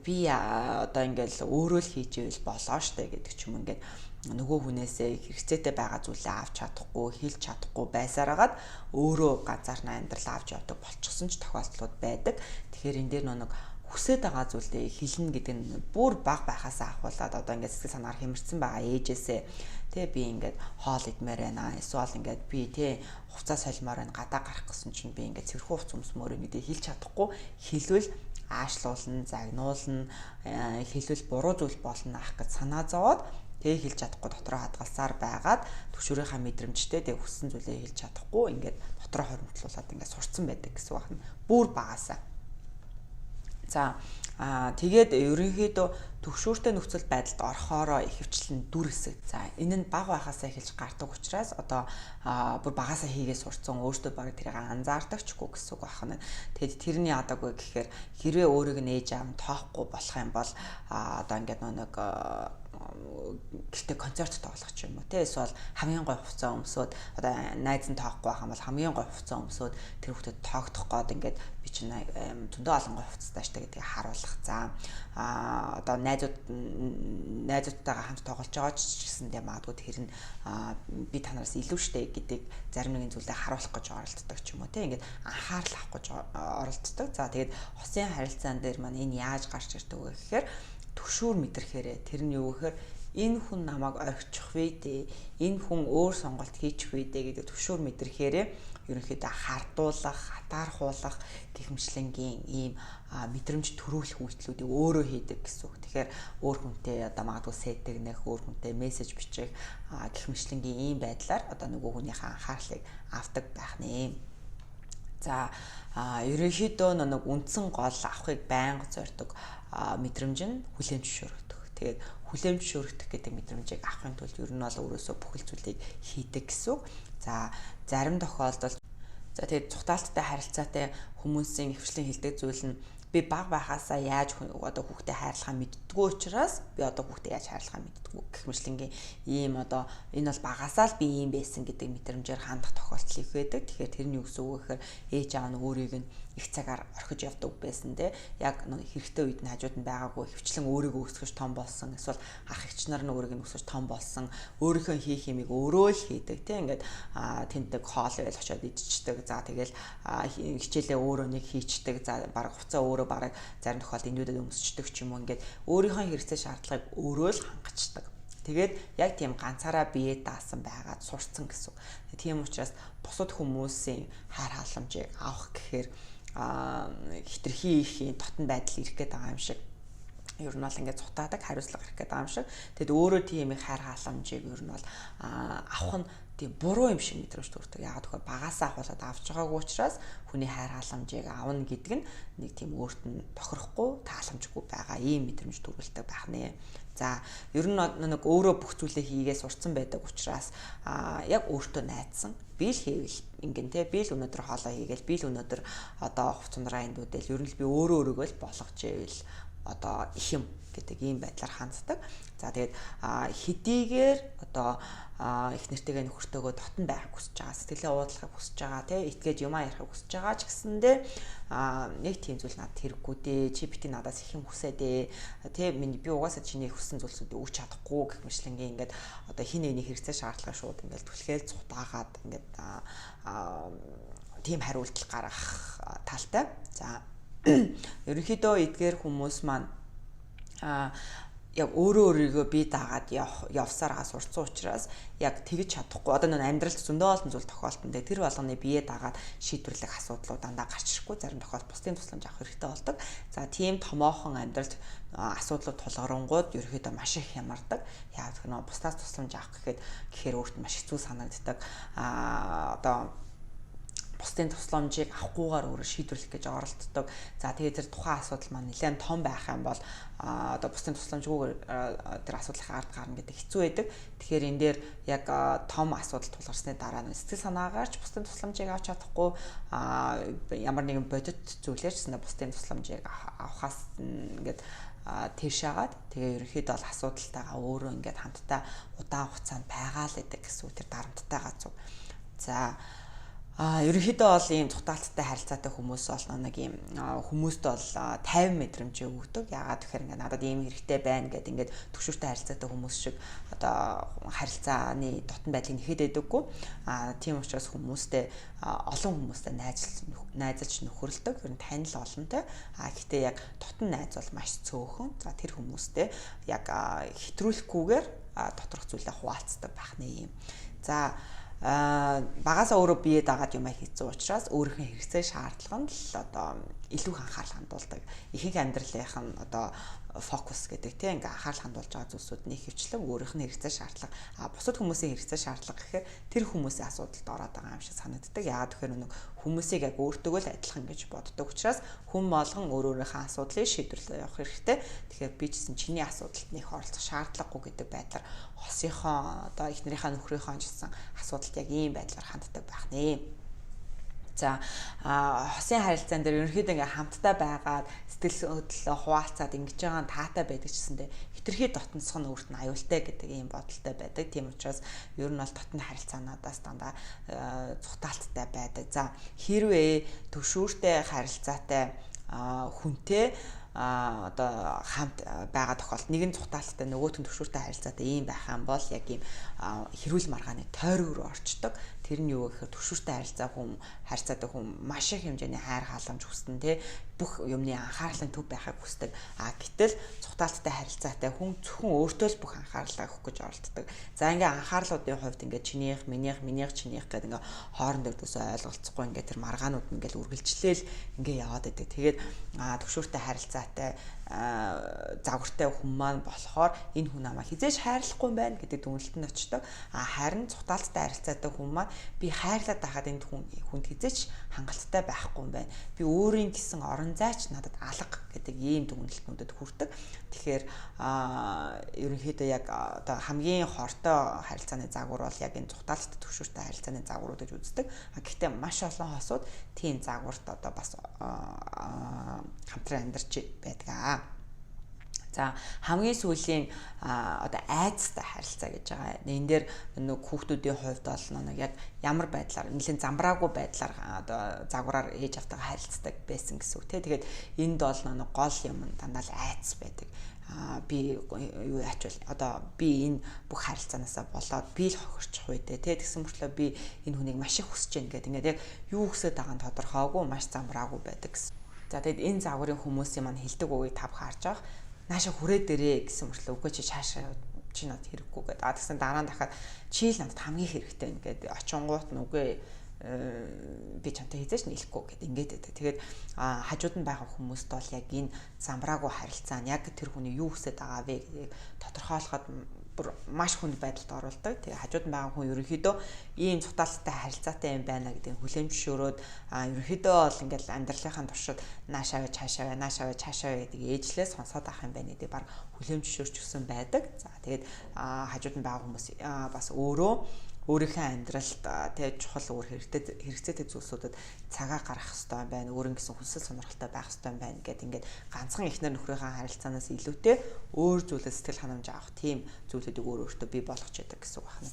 Би одоо ингээл өөрөө л хийж ивэл болоо штэ гэдэг ч юм, ингээд нөгөө хүнээсээ хэрэгцээтэй байгаа зүйлээ авч чадахгүй, хэлж чадахгүй байсараагаад өөрөө ганцаархнаа амьдрал авч явдаг болчихсон ч тохиолдлууд байдаг. Тэгэхээр энэ дээр нэг хүсээд байгаа зүйлээ хэлнэ гэдэг нь бүр баг байхасаа ахуулаад одоо ингээд сэтгэл санаагаар хэмэрсэн байгаа ээжээсээ тэ би ингээд хоол идмээр байна, эсвэл ингээд би тэ хувцас солимоор байна, гадаа гарах гэсэн чинь би ингээд цэвэрхэн хувцас өмсмөр гэдэг хэлж чадахгүй, хэлвэл аашлуулна, загнуулна, хэлвэл буруу зүйл болно ах гэж санаа зовоод тэгээ хэлж чадахгүй дотроо хадгалсаар байгаад түгшүүрийнхаа мэдрэмжтэй тэгээ хүссэн зүйлээ хэлж чадахгүй ингээд дотроо хоримтлуулад ингээд сурцсан байдаг гэсэн үг байна. Бүр багасаа. За, тэгээд ерөнхийдөө түгшүүртэй нөхцөл байдалд орохоороо ихэвчлэн дүр хэсэг. За, энэ нь баг байхасаа эхэлж гардаг учраас одоо бүр багасаа хийгээ сурцсан, өөртөө баг тэрийг анзаардагчгүй гэсэн үг байна. Тэгэд тэрний яадаг вэ гэхээр хэрвээ өөрийг нь ээж аав нь тоохгүй болох юм бол одоо ингээд нэг гэртээ концерт тоглох ч юм уу те, эсвэл хамгийн гой хувцас өмсөөд, одоо найз нь тоохгүй байх юм бол хамгийн гой хувцас өмсөөд тэр хүүхдэд тоогдох гээд ингээд би чинь зөндөө олон гой хувцастай штэ гэдгийг харуулах. За, одоо найзуудтайгаа хамт тоглож байгаа ч гэсэндээ магадгүй тэр нь би танараас илүү штэ гэдэг зарим нэгэн зүйлээ харуулах гэж оролддог ч юм уу те, ингээд анхаарал авах гэж оролддог. За, тэгээд хосын харилцаан дээр маань энэ яаж гарч ирдэг вэ гэхээр түгшүүр мэдрэхээрээ, тэр нь юу гэхээр энэ хүн намайг орхичих вэ дээ, энэ хүн өөр сонголт хийчих вэ дээ гэдэг түгшүүр мэдрэхээрээ ерөнхийдөө хардуулах, хатаархуулах гэх мэтлэнгийн ийм мэдрэмж төрүүлэх үйлдэлүүдийг өөрөө хийдэг гэсэн үг. Тэгэхээр өөр хүнтэй одоо магадгүй сэтгнэх, өөр хүнтэй мессеж бичих гэх мэтлэнгийн ийм байдлаар одоо нөгөө хүнийхээ анхаарлыг авдаг байх нэ. За, ерөнхийдөө нэг үндсэн гол авахыг байнга зорддог мэдрэмж нь хүлээн зөвшөөрөгдөх. Тэгээд хүлээн зөвшөөрөгдөх гэдэг мэдрэмжийг авахын тулд ер нь бол өөрөөсөө бүхэл зүйлийг хийдэг гэсэн үг. За, зарим тохиолдолд за тэгээд цухтаалттай харилцаатай хүмүүсийн ихэвчлэн хэлдэг зүйл нь би баг байхаасаа яаж одоо хүүхдээ хайрлахаа мэддэггүй учраас би одоо хүүхдээ яаж хайрлахаа мэддэггүй гэх мэтлэнгийн ийм одоо энэ бол багасаа л би ийм байсан гэдэг мэдрэмжээр хандах тохиолдол их байдаг. Тэгэхээр тэр нь юу гэсэн үг вэ гэхээр ээж аав нь өөрийг нь их цагаар орхиж явдаг байсан те. Яг нэг хэрэгтэй үед нь хажууд нь байгаагүй хөвчлэн өөрийгөө өсгөж том болсон. Эсвэл ах эгч нар нь өөрийг нь өсгөж том болсон. Өөрийнхөө хийх юмыг өөрөө л хийдэг те. Ингээд тэнд нэг хоол байл очиод идчихдэг. За тэгэл хичээлээ өөрөө нэг хийчдэг. За бараг хуцаа өөрөө бараг зарим тохиолдолд эндүүдэд өмсчдөг ч юм уу. Ингээд өөрийнхөө хэрэгцээ шаардлагыг өөрөө л хангацдаг. Тэгээд яг тийм ганцаараа бие даасан байгаад сурцсан гэсэн. Тийм учраас бусад хүмүүсийн хайр халамжийг авах гэхээр хитрхи ихийн дотн байдал ирэх гээд байгаа юм шиг. Ер нь бол ингээд цутаадаг, хариуцлага ирэх гээд байгаа юм шиг. Тэгэд өөрөө тийм их хайр халамжийг ер нь бол авах нь тийм буруу юм шиг мэдрэмж төрдөг. Яагаад гэвэл багасаа ахуулаад авч байгаагүй учраас хүний хайр халамжийг авна гэдэг нь нэг тийм өөрт нь тохирохгүй, тааламжгүй байгаа ийм мэдрэмж төрүүлдэг байх нэ. За, ер нь нэг өөрөө бүх зүйлээ хийгээ сурцсан байдаг учраас яг өөртөө найдсан. Би л хийвэл ингэн те, би л өнөөдөр хоолоо хийгээл, би л өнөөдөр одоо хувцсанараа эндүүдэл, ер нь л би өөрөө өөрийгөө л болгож ивэл одоо их юм гэдэг ийм байдлаар ханддаг. За тэгээд хэдийгээр одоо их нэртэйгээ нөхөртөөгөө дотн байхыг хүсэж байгаа, сэтгэлээ уудлахыг хүсэж байгаа, тий итгэж юмаа ярихыг хүсэж байгаа ч гэсэндээ нэг тийм зүйл надад хэрэггүй дээ. Чи бити надаас их юм хүсээ дээ. Тий би угаасаа чиний хүссэн зүйлсүүдийг өгч чадахгүй гэх мэтлэнгийн ингээд одоо хин нэгний хэрэгцээ шаардлага шууд ингээд түлхээл цутаагаад ингээд тийм хариултал гаргах талтай. За, ерөнхийдөө эдгээр хүмүүс маань яг өөрөө өөрийгөө бие даагаад явсараа сурцсан учраас яг тэгж чадахгүй. Одоо нэг амьдралд зөндөө олон зүйл тохиолдсон. Тэгээ тэр болгоны бие даагаад шийдвэрлэх асуудлууд дандаа гарч ирэхгүй. Зарим тохиолдолд бусдын тусламж авах хэрэгтэй болдог. За, тийм томоохон амьдралд асуудлууд тулгарангууд ерөөхдөө маш их хямардаг. Яг тэр нөө бусдаас тусламж авах гэхээр өөрт нь маш хэцүү санагддаг. Одоо бусдын тусламжийг авахгүйгээр өөрөө шийдвэрлэх гэж оролддог. За тэгээд тэр тухайн асуудал маань нэлээд том байх юм бол одоо бусдын тусламжгүйгээр тэр асуудлынхаа ард гарна гэдэг хэцүү байдаг. Тэгэхээр энэ дээр яг том асуудал тулгарсны дараа нь сэтгэл санаагаар ч бусдын тусламжийг авч чадахгүй, ямар нэгэн бодит зүйлээр ч гэсэн бусдын тусламжийг авахаас ингээд тийшээгаад тэгээ ерөнхийдөө бол асуудалтайгаа өөрөө ингээд хамтдаа удаан хугацаанд байгаа л гэдэг гэсэн үг, тэр дарамттайгаа зүг. За, ерөнхийдөө бол ийм цутаалттай харилцаатай хүмүүс бол нэг ийм хүмүүст бол 50 мэдрэмжээ өгдөг. Яагаад гэхээр ингээд надад ийм хэрэгтэй байна гэд ингээд төгшүүртэй харилцаатай хүмүүс шиг одоо харилцааны дотн байдлыг нэхэд байдаггүй. Тийм учраас хүмүүстэй олон хүмүүстэй найзалж нөхөрлөдөг. Ер нь танил олонтой. Гэхдээ яг дотн найз бол маш цөөхөн. За, тэр хүмүүстэй яг хэтрүүлэхгүйгээр доторх зүйлээ хуваалцдаг байх нэ юм. За, багасаа өөрөө бие дагаад юм хийцэн учраас өөрийнхөө хэрэгцээ шаардлага нь л одоо илүү их анхаарал хандуулдаг. Ихэнх амьдралынх нь одоо фокус гэдэг тийм ингээ анхаарал хандуулж байгаа зүйлсүүд нь ихэвчлэн өөрийнх нь хэрэгцээ шаардлага. Бусад хүмүүсийн хэрэгцээ шаардлага гэхээр тэр хүмүүсийн асуудалд ороод байгаа юм шиг санагддаг. Яагаад гэхээр нэг хүмүүсийг яг өөртөөгөө л адилхан гэж боддог учраас хүн болгон өөр өөрийнхөө асуудлыг шийдвэрлээ явах хэрэгтэй. Тэгэхээр би ч гэсэн чиний асуудалд нэг оролцох шаардлагагүй гэдэг байдлаар хосынхоо одоо эхнэрийнхээ нөхрийнхөө ч гэсэн асуудалд яг ийм байдлаар ханддаг байх нэ. За, хосын харилцаан дээр ерөнхийдөө ингээ хамтдаа байгаад сэтгэл хөдлөлөө хуваалцаад ингэж байгаа нь таатай байдаг ч гэсэндээ хитрхи дотносох нь өөрт нь аюултай гэдэг ийм бодолтой байдаг. Тийм учраас ер нь бол дотны харилцаануудаас дандаа цухтаалттай байдаг. За, хэрвээ төвшүүртэй харилцаатай хүнтэй одоо хамт байгаа тохиолдолд нэг нь цухтаалттай, нөгөөх нь төвшүүртэй харилцаатай ийм байх юм бол яг ийм хэрүүл маргааны тойрог руу орчдөг. Тэр нь юу гэхээр түгшүүртэй харилцаа хүн харьцаатай хүн маш их хэмжээний хайр халамж хүснэ те, бүх юмны анхаарлын төв байхыг хүсдэг. А гэтэл цухтаалттай харилцаатай хүн зөвхөн өөртөө л бүх анхаарлаа өгөх гэж оролддог. За ингээ анхаарлуудын хувьд ингээ чинийх, минийх, минийх, чинийх гэдэг ингээ хоорондоо ердөөсөө ойлголцохгүй ингээ тэр маргаанууд ингээл үргэлжлээл ингээ яваад байдаг. Тэгээд түгшүүртэй харилцаатай загвартай хүн маань болохоор энэ хүн намайг хизээж хайрлахгүй юм байна гэдэг дүгнэлтэнд очдог. А харин цухтаалттай харилцаатай хүн маань би хайрлаад байхад энэ хүнд хизээч хангалттай байхгүй юм байна. Би өөрийн гэсэн орон зайч надад алга гэдэг ийм дүгнэлтнүүдэд хүрдэг. Тэгэхээр ерөнхийдөө яг одоо хамгийн хортой харилцааны загвар бол яг энэ цухтаалттай түгшүүртэй харилцааны загварууд гэж үздэг. Гэхдээ маш олон хосууд тийм загварт одоо бас хамтран амьдарч байдаг. За хамгийн сүүлийн одоо айцтай харилцаа гэж байгаа. Энэ дээр нэг хүүхдүүдийн хувьд бол нэг яг ямар байдлаар нэлийн замбраагүй байдлаар одоо загвараар ээж автайгаа харилцдаг байсан гэсэн үг те. Тэгээд энд бол нэг гол юм дандаа л айц байдаг. Би юу яачвал одоо би энэ бүх харилцаанаасаа болоод би л хохирчих үү те. Тэгсэн мөртлөө би энэ хүнийг маш их хүсэж байна гэдэг. Ингээд яг юу хүсэж байгаа нь тодорхойгүй, маш замбраагүй байдаг гэсэн. За тэгэд энэ загварын хүмүүсийн маань хэлдэг үгийг та бүхэн харж байгаа. Нааша хүрээ дээрээ гэсэн мөртлөө үгүй чи цаашаа чи надад хэрэггүй гэдэг. А тэгсэн дараа нь дахиад чи л надад хамгийн хэрэгтэй юм гэдэг. Очингуут нь үгүй би чамтай хизээч нийлэхгүй гэд ингээд байдаг. Тэгээд хажууд нь байгаа хүмүүст бол яг энэ замбраагүй харилцаа нь яг тэр хүний юу хүсэж байгаа вэ гэдгийг тодорхойлоход бүр маш хүнд байдалд оруулдаг. Тэгээ хажууд нь байгаа хүн ерөнхийдөө ийм цутаалттай харилцаатай юм байна гэдгийг хүлээн зөвшөөрөөд ерөнхийдөө бол ингээл амьдралынхаа туршид наашаа вэ цаашаа вэ наашаа вэ цаашаа вэ гэдэг ээжлээ сонсоод авах юм байна гэдэг баг хүлээн зөвшөөрч өгсөн байдаг. За тэгээд хажууд нь байгаа хүмүүс бас өөрөө өөрийнхөө амьдралд тэг чухал өөр хэрэгцээтэй зүйлсүүдэд цагаа гаргах хэрэгтэй байна. Өөр ингэсэн хүсэл сонирхолтой байх хэрэгтэй байна гэд ингээд ганцхан эхнэр нөхрийнхээ харилцаанаас илүүтэй өөр зүйлээс сэтгэл ханамж авах тийм зүйлүүдийг өөр өөртөө бий болгож яадаг гэсэн үг байна.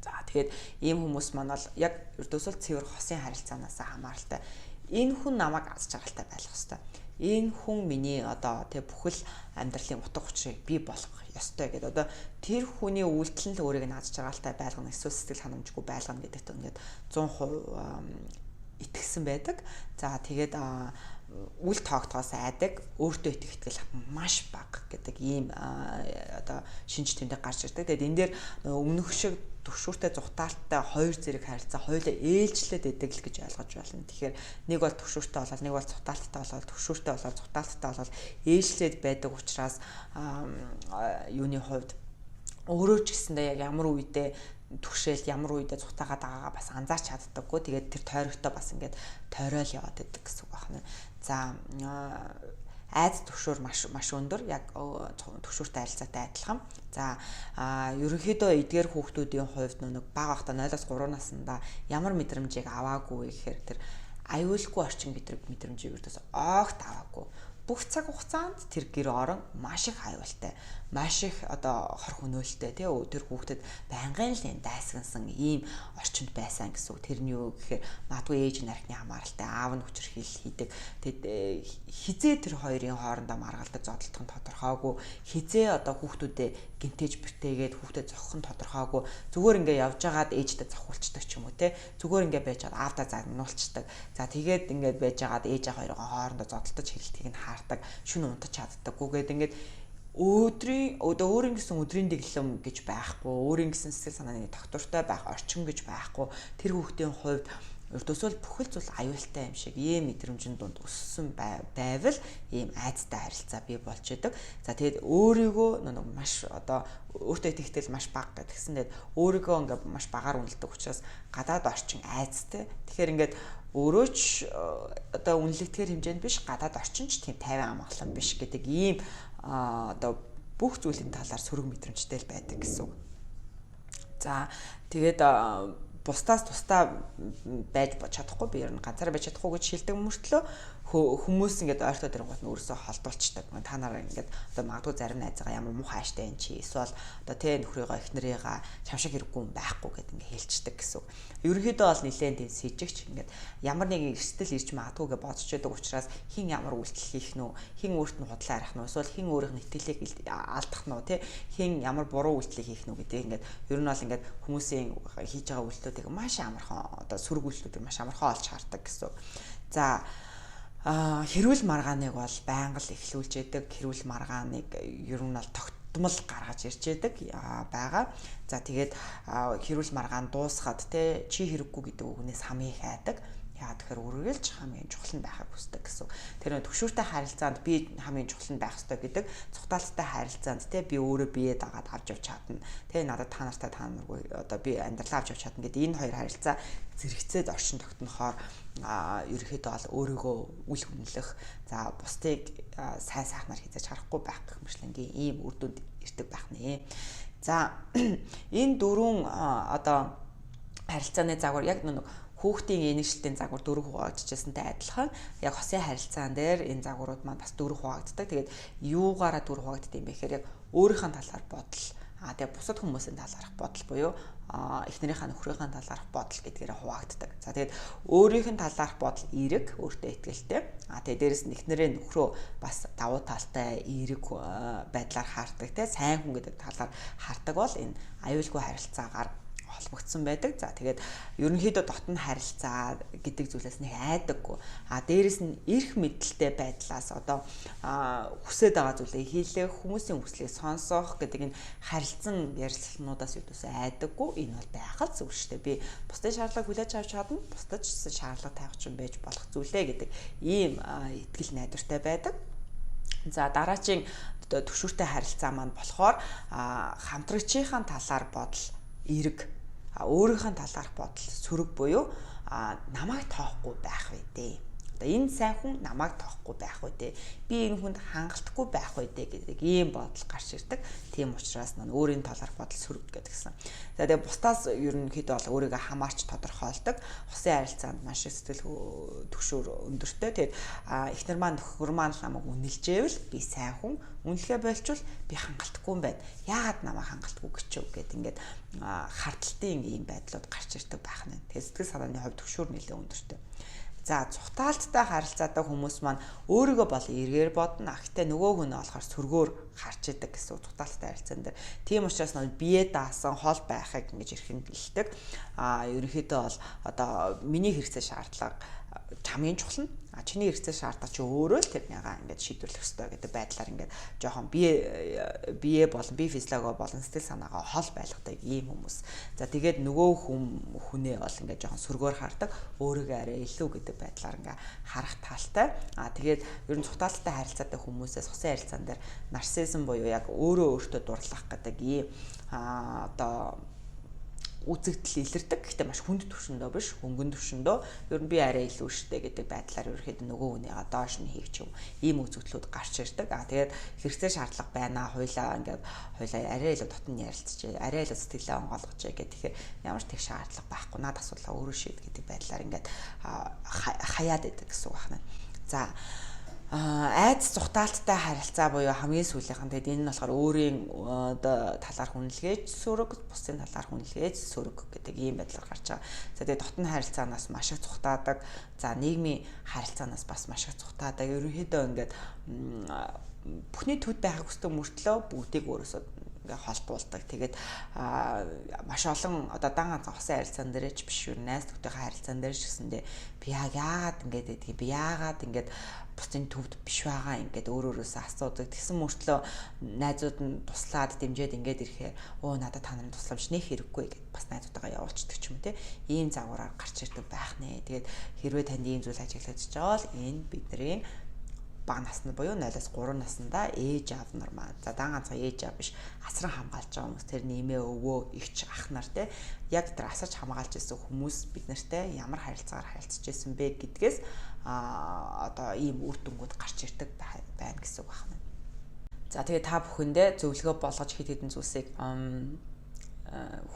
За тэгээд ийм хүмүүс маань бол яг ердөөсөө цэвэр хосын харилцаанаас хамааралтай. Энэ хүн намайг аз жаргалтай байх хэрэгтэй. Энэ хүн миний одоо тэг бүхэл амьдралын утга учирыг бий болгох ёстой гэдэг. Одоо тэр хүний үйлдэл нь л өөрийг нь аз жаргалтай байлгана, эсвэл сэтгэл ханамжгүй байлгана гэдэгт ингээд 100% итгэсэн байдаг. За тэгээд үл тоогдохоос айдаг, өөртөө итгэх итгэл маш бага гэдэг ийм одоо шинж тэмдэг гарч ирдэг. Тэгээд энэ дээр өмнөх шиг түгшүүртэй зугтаалттай хоёр зэрэг харилцаа хоёулаа ээлжлээд байдаг л гэж ойлгож байна. Тэгэхээр нэг бол түгшүүртэй болоод, нэг бол зугтаалттай болоод, түгшүүртэй болоод, зугтаалттай болоод ээлжлээд байдаг учраас юуны хувьд өөрөө ч гэсэндээ яг ямар үедээ түгшээл, ямар үедээ зугтаагаад байгаагаа бас анзаарч чаддаггүй. Тэгээд тэр тойрогтой бас ингээд тойрол яваад байдаг гэсэн үг байна. За айц түгшүүр маш өндөр, яг түгшүүртэй харилцаатай адилхан. За ерөнхийдөө эдгээр хүүхдүүдийн хувьд нэг бага байхдаа 0-3 наснда ямар мэдрэмжийг аваагүй гэхээр тэр аюулгүй орчин гэдэг мэдрэмжийг ердөөс огт аваагүй. Бүх цаг хугацаанд тэр гэр орон маш их аюултай, маш их одоо хор хөнөөлтэй тий тэр хүүхдэд байнгын л дайсагнасан ийм орчинд байсан гэсэн үг. Тэр нь юу гэхээр магадгүй ээж нархны хамааралтай, аав нь хүчирхийлэл хийдэг. Тэгэд хизээ тэр хоёрын хоорондоо маргалдаг зодтолдох нь тодорхойгүй, хизээ одоо хүүхдүүдээ гинтэж бэртээгээд хүүхдэд зохих нь тодорхойгүй, зүгээр ингээ явж байгаад ээжтэй зохиулцдаг ч юм уу тий, зүгээр ингээ байж байгаад аавдаа загнуулцдаг. За тэгээд ингээд байж байгаад ээж аа хоёроо хоорондоо зодтолдож хэлтгийг нь хаардаг, шүн унтаж чаддаггүй гээд ингээд өдрийн одоо өөрийн гэсэн өдрийн дэглэм гэж байхгүй, өөрийн гэсэн сэтгэл санааны тогтвортой байх орчин гэж байхгүй. Тэр хүүхдийн хувьд ердөөсөө л бүхэл зүйл аюултай юм шиг ийм мэдрэмжийн дунд өссөн байвал ийм айцтай харилцаа бий болж идэг. За тэгээд өөрийгөө нэг маш одоо өөртөө итгэл маш бага гэдгсэн. Тэгээд өөрийгөө ингээд маш багаар үнэлдэг учраас гадаад орчин айцтай. Тэгэхээр ингээд өөрөө ч одоо үнэлэгдэхэр хэмжээнд биш, гадаад орчин ч тийм тайван амгалан биш гэдэг ийм одоо бүх зүйлийн талаар сөрөг мэдрэмжтэй л байдаг гэсэн үг. За тэгээд бусдаас тусдаа байж чадахгүй, би ер нь ганцаараа байж чадахгүй гэж шилдэг мөртлөө хүмүүс ингээд ойртоод ирэнгуут нь өөрөөсөө холдуулчдаг. Та нараа ингээд одоо магадгүй зарим найзгаа ямар муухай ааштай юм чи, эсвэл одоо тэ нөхрийгөө эхнэрийгаа чам шиг хэрэггүй юм байхгүй гэд ингээд хэлцдэг гэсэн үг. Ерөнхийдөө бол нэлээд тийм сэжигч ингээд ямар нэгэн эрсдэл ирж магадгүй гэж бодож байдаг учраас хин ямар үйлдэл хийх нь үү, хин өөрт нь худлаа ярих нь үү, эсвэл хин өөрийнх нь итгэлийг алдах нь үү, тэ хин ямар буруу үйлдэлийг хийх нь үү гэдэг ингээд ер нь бол ингээд хүмүүсийн хийж байгаа үйлдэлүүдийг үйлдэлүүдийг маш амархан, одоо сөрөг үйлдэлүүдийг маш амархан олж хардаг гэсэн. За, хэрүүл маргааныг бол байнга л эхлүүлж яадаг. Хэрүүл маргааныг ер нь бол тогтмол гаргаж ирж яадаг байгаа. За, тэгээд хэрүүл маргаан дуусгаад те чи хэрэггүй гэдэг үгнээс хамгийн их айдаг. Яагаад тэгэхээр үргэлж хамгийн чухал нь байхыг хүсдэг гэсэн. Тэр нэг түгшүүртэй харилцаанд би хамгийн чухал нь байх ёстой гэдэг, цухтаалттай харилцаанд те би өөрөө биеэ дагаад авч явж чадна. Тэ надад та нартай та наргүй одоо би амьдралаа авч явж чадна гэдэг энэ хоёр харилцаа зэрэгцээд оршин тогтнохоор ерөөхдөө бол өөрийгөө үл хүнлэх, за бусдыг сайн сайхнаар хязгаарч харахгүй байх гэх мэтлэнгийн ийм үр дүнд ирдэг байх нэ. За, энэ дөрвөн одоо харилцааны загвар яг нэг хүүхдийн энэгшлтийн загвар дөрөв хуваагдчихсантай адилхан яг хосын харилцаан дээр энэ загварууд маань бас дөрөв хуваагддаг. Тэгээд юугаараа дөрөв хуваагддаг юм бэ гэхээр яг өөрийнхөө талаар бодол, тэгээ бусад хүмүүсийн талаарх бодол буюу эхнэрийнхээ, нөхрийнхээ талаарх бодол гэдгээрээ хуваагддаг. За, тэгээд өөрийнх нь талаарх бодол эерэг, өөртөө итгэлтэй. Тэгээд дээрэс нь эхнэрээ, нөхрөө бас давуу талтай, эерэг байдлаар хардаг, те сайн хүн гэдэг талаар хардаг бол энэ аюулгүй харилцаагаар холбогдсон байдаг. За, тэгээд ерөнхийдөө дотн харилцаа гэдэг зүйлээс нэг айдаггүй. А дээрэс нь эрх мэдэлтэй байдлаас одоо хүсээд байгаа зүйлээ хийлэх, хүмүүсийн хүслийг сонсох гэдэг энэ харилцан ярилцлагануудаас юудаас айдаггүй. Энэ бол байх л зүйл шүү дээ. Би бусдын шаардлагыг хүлээж авч чадна, бусдад ч шаардлага тавих юм байж болох зүйлээ гэдэг ийм итгэл найдвартай байдаг. За, дараачийн түгшүүртэй харилцаа маань болохоор хамтрагчийнхаа талаар бодол эерэг, өөрийнх нь талаарх бодол сөрөг буюу намайг тоохгүй байх вэ дээ. Одоо энэ сайн хүн намайг тоохгүй байх үү дээ. Би энэ хүнд хангалтгүй байх үү дээ гэдэг ийм бодол гарч ирдэг. Тийм учраас нөө өөрийн талаарх бодол сөрөг гэдгсэн. За, тэгээ бусдаас ерөнхийдөө бол өөрийгөө хамаарч тодорхойлдог. Хосын харилцаанд маш их сэтгэл түгшүүр өндөртэй. Тэгээд эхнэр маань, нөхөр маань намайг үнэлжээвэл би сайн хүн, үнэлгээ болчвол би хангалтгүй юм байна. Яагаад намайг хангалтгүй гэчв гэд ингээд хардталтын ийм байдлууд гарч ирдэг байх нь. Тэгээд сэтгэл санааны хувьд түгшүүр нэлээд өндөртэй. За, цухтаалттай харилцаатай хүмүүс маань өөрийгөө бол эргээр бодно. Гэхдээ нөгөө хүн нь болохоор сөргөөр харж идэг гэсэн үг цухтаалттай харилцаан дээр. Тийм учраас нөө бие даасан хол байхыг ингэж эрхэмлдэг. Ерөнхийдөө бол одоо миний хэрэгцээ шаардлага хамгийн чухал нь, а чиний хэрэгцээ шаардлага чи өөрөө л тэрнийгаа ингээд шийдвэрлэх ёстой гэдэг байдлаар ингээд жоохон бие болон бие физиологи болон сэтгэл санаагаа хол байлгадаг ийм хүмүүс. За, тэгээд нөгөө хүнээ бол ингээд жоохон сөргөөр хардаг, өөрийгөө арай илүү гэдэг байдлаар ингээд харах талтай. А тэгээд ер нь цухтаалттай харилцаатай хүмүүсээс хосын харилцаан дээр нарциссизм буюу яг өөрөө өөртөө дурлах гэдэг ийм одоо үзэгдэл илэрдэг. Гэхдээ маш хүнд түвшиндөө биш, хөнгөн түвшиндөө ер нь би арай илүү штэ гэдэг байдлаар ерөөхдөө нөгөө хүнийгээ доош нь хийх ч юм ийм үзэгдлүүд гарч ирдэг. А тэгээд хэрэгцээ шаардлага байна. Хуйлаа ингээд хуйлаа арай илүү дотн ярилцчихэ, арай илүү сэтгэлээ онгойлгож гэх. Тэгэхээр ямар ч тэг шаардлага байхгүй. Наад асуудлаа өөрөө шийд гэдэг байдлаар ингээд хаяад идэг гэсэн үг байна. За, айц цухтаалттай харилцаа буюу хамгийн сүүлийнх нь. Тэгээд энэ нь болохоор өөрийн одоо талаар хүнлэгээж сөрөг, бусдын талаар хүнлэгээж сөрөг гэдэг ийм байдлаар гарч байгаа. За, тэгээд дотны харилцаанаас маш их цухтаадаг. За, нийгмийн харилцаанаас бас маш их цухтаадаг. Ерөнхийдөө ингээд бүхний төд байхыг хүсдэг мөртлөө бүгдийг өөрөөсөө ингээ холдуулдаг. Тэгээд маш олон одоо дан ганцхан хосын харилцаан дээр ч биш, юу найз нөхдөйхөө харилцаан дээр ч гэсэндээ би яг яагаад ингээд байдгийг, би яагаад ингээд бусдын төвд биш байгаа ингээд өөр өөрөөсөө асуудаг. Тэгсэн мөртлөө найзууд нь туслаад дэмжиж ингээд ирэхээр өө надад та нарын тусламж нэх хэрэггүй гэд бас найзуудтайгаа явуулчихдаг ч юм уу те. Ийм загвараар гарч ирдэг байх нэ. Тэгээд хэрвээ танд ийм зүйл ажиглагдаж байгаа бол энэ бидний бага насны буюу 0-аас 3 наснда ээж аав нар маань, за дан ганцхан ээж аав биш, асран хамгаалж байгаа хүмүүс, тэр нэмээ өвөө, эгч, ах нар те, яг тэр асарч хамгаалж ирсэн хүмүүс бид нартай ямар харилцаагаар харилцаж ирсэн бэ гэдгээс одоо ийм үр дүнгууд гарч ирдэг байна гэсэн үг байна. За, тэгээ та бүхэндээ зөвлөгөө болгож хэд хэдэн зүйлсийг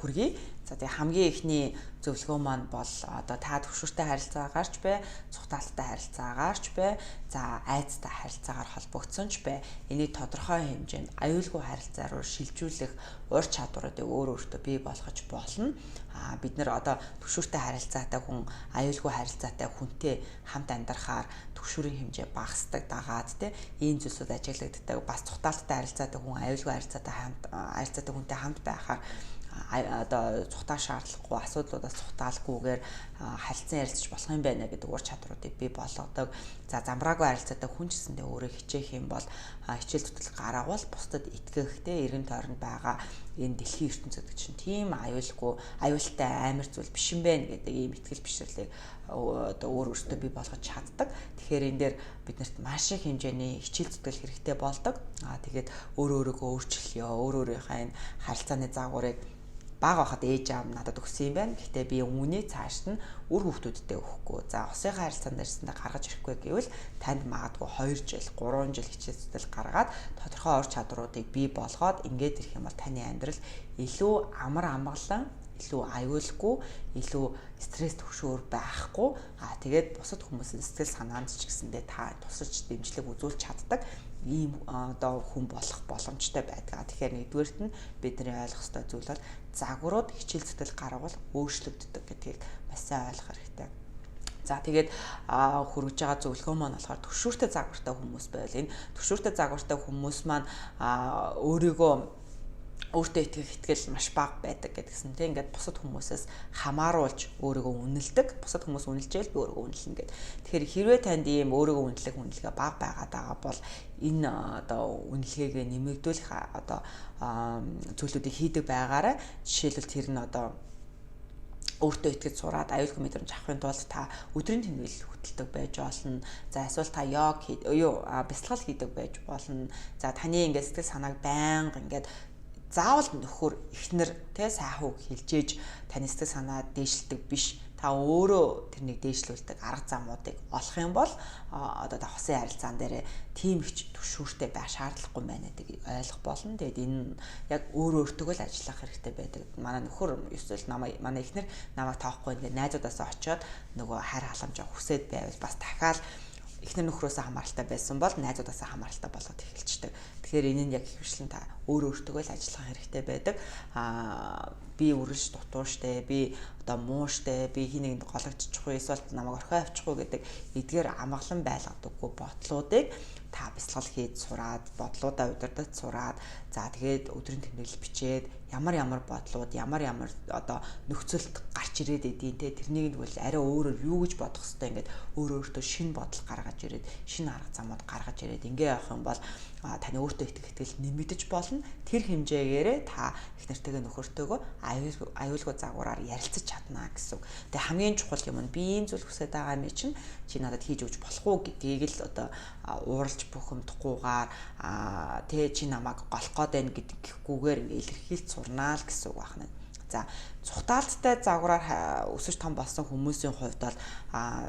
хүргэе. За, тэгээ хамгийн эхний зөвлөгөө маань бол одоо та төвшөртэй харилцаагаарч бай, цухтаалттай харилцаагаарч бай, за айцтай харилцаагаар холбогдсон ч бай. Энийг тодорхой хэмжээнд аюулгүй харилцаа руу шилжүүлэх ур чадваруудыг өөр өөртөө бий болгож болно. А бид нар одоо төвшөртэй харилцаатай хүн аюулгүй харилцаатай хүнтэй хамт амьдрахаар төвшөрийн хэмжээ багасдаг, дагаад те ийм зүйлсүүд ажиглагддаг. Бас цухтаалттай харилцаатай хүн аюулгүй харилцаатай хамт харилцаатай хүнтэй хамт байхаар одоо цухтаа шаардлагагүй асуудлуудаас цухтаалгүйгээр харилцан ярилцаж болох юм байна гэдэг ур чадруудыг бий болгодог. За замбраагүй харилцаатай хүн ч гэсэндээ өөрөө хичээх юм бол хичээл зүтгэл гаргавал бусдад итгэх те эргэн тойронд байгаа энэ дэлхийн ертөнц гэдэг чинь тийм аюулгүй аюултай амар зүйл биш юм байна гэдэг ийм итгэл бишрэрлийг одоо өөр өөртөө бий болгож чаддаг. Тэгэхээр энэ дээр биднэрт маш их хэмжээний хичээл зүтгэл хэрэгтэй болдог. Аа тэгээд өөр өөрийгөө өөрчлөё, өөр өөрийнхөө энэ харилцааны загварыг бага байхад ээж аав надад өгсөн юм байна. Гэхдээ би үүнийг цаашд нь үр хүүхдүүдтэй өгөхгүй. За усынхаа харилцаанд дээрсэндээ гаргаж ирэхгүй гэвэл танд магадгүй 2 жил, 3 жил хичээл зүтгэл гаргаад тодорхой ур чадруудыг бий болгоод ингээд ирэх юм бол таны амьдрал илүү амар амгалан, илүү аюулгүй, илүү стресс түгшөөр байхгүй. Аа тэгээд бусад хүмүүсийн сэтгэл санаанд ч гэсэндээ та тусалж дэмжлэг үзүүлж чаддаг ийм одоо хүн болох боломжтой байдаг. Тэгэхээр нэгдүгээрт нь бидний ойлгох ёстой зүйл бол загварууд хичээл зүтгэл гаргавал өөрчлөгддөг гэдгийг маш сайн ойлгох хэрэгтэй. За тэгээд хөргөж байгаа зөвлөгөө маань болохоор түгшүүртэй загвартай хүмүүс байвал энэ түгшүүртэй загвартай хүмүүс маань өөрийгөө өөртөө итгэх итгэл маш бага байдаг гэдгсэн тийм ингээд бусад хүмүүсээс хамааруулж өөрийгөө үнэлдэг. Бусад хүмүүс үнэлжээл би өөрийгөө үнэлнэ гэд. Тэгэхээр хэрвээ танд ийм өөрийгөө үнэлэх үнэлгээ бага байгаад байгаа бол энэ одоо үнэлгээгээ нэмэгдүүлэх одоо зүйлүүдийг хийдэг байгаарай. Жишээлбэл тэр нь одоо өөртөө итгэж сураад аюулгүй мэдрэмж авахын тулд та өдрийн тэмдэглэл хөтэлдэг байж болно. За эсвэл та йог бясалгал хийдэг байж болно. За таны ингээд сэтгэл санааг байнга ингээд заавал нөхөр эхнэр тэ сайхан үг хэлжээж таны сэтгэл санаа дээшлдэг биш. Та өөрөө тэрнийг дээшлүүлдэг арга замуудыг олох юм бол одоо та хосын харилцаан дээр тийм их түгшүүртэй байх шаардлагагүй байна гэдгийг ойлгох болно. Тэгээд энэ яг өөр өөртөө л ажиллах хэрэгтэй байдаг. Манай нөхөр эсвэл манай эхнэр намайг тоохгүй ингээд найзуудаасаа очиод нөгөө хайр халамжаа хүсээд байвал бас дахиад эхнэр нөхрөөсөө хамааралтай байсан бол найзуудаасаа хамааралтай болоод эхэлчихдэг. Тэгэхээр энэ нь яг ихэвчлэн та өөр өөртөө л ажиллах хэрэгтэй байдаг. Би үргэлж дутуу штэ, би одоо муу штэ, би хин нэгэнд гологдчихгүй, эсвэл намайг орхио авчихгүй гэдэг эдгээр амгалан байлгадаггүй бодлуудыг та бясалгал хийж сураад, бодлуудаа удирдах сураад, за тэгээд өдрийн тэмдэглэл бичээд ямар ямар бодлууд, ямар ямар одоо нөхцөлд гарч ирээд идэв те, тэрнийг нь бол арай өөрөөр юу гэж бодох хэвтэй ингээд өөр өөртөө шинэ бодол гаргаж ирээд, шинэ арга замууд гаргаж ирээд ингээ явах юм бол таны өөртөө итгэх итгэл нэмэгдэж болно. Тэр хэмжээгээрээ та их нэртэйгээ нөхөртөөгөө аюулгүй загвараар ярилцаж чадна гэсэн үг. Тэгээ хамгийн чухал юм нь би ийм зүйл хүсэж байгаа юм чинь чи надад хийж өгч болох уу гэдгийг л одоо ууралж бухимдахгүйгээр тэ чи намайг голох гээд байна гэдггүйгээр ингээ илэрхийлж сурнаа л гэсэн үг байна. За цухтаалттай загвараар өсөж том болсон хүмүүсийн хувьд бол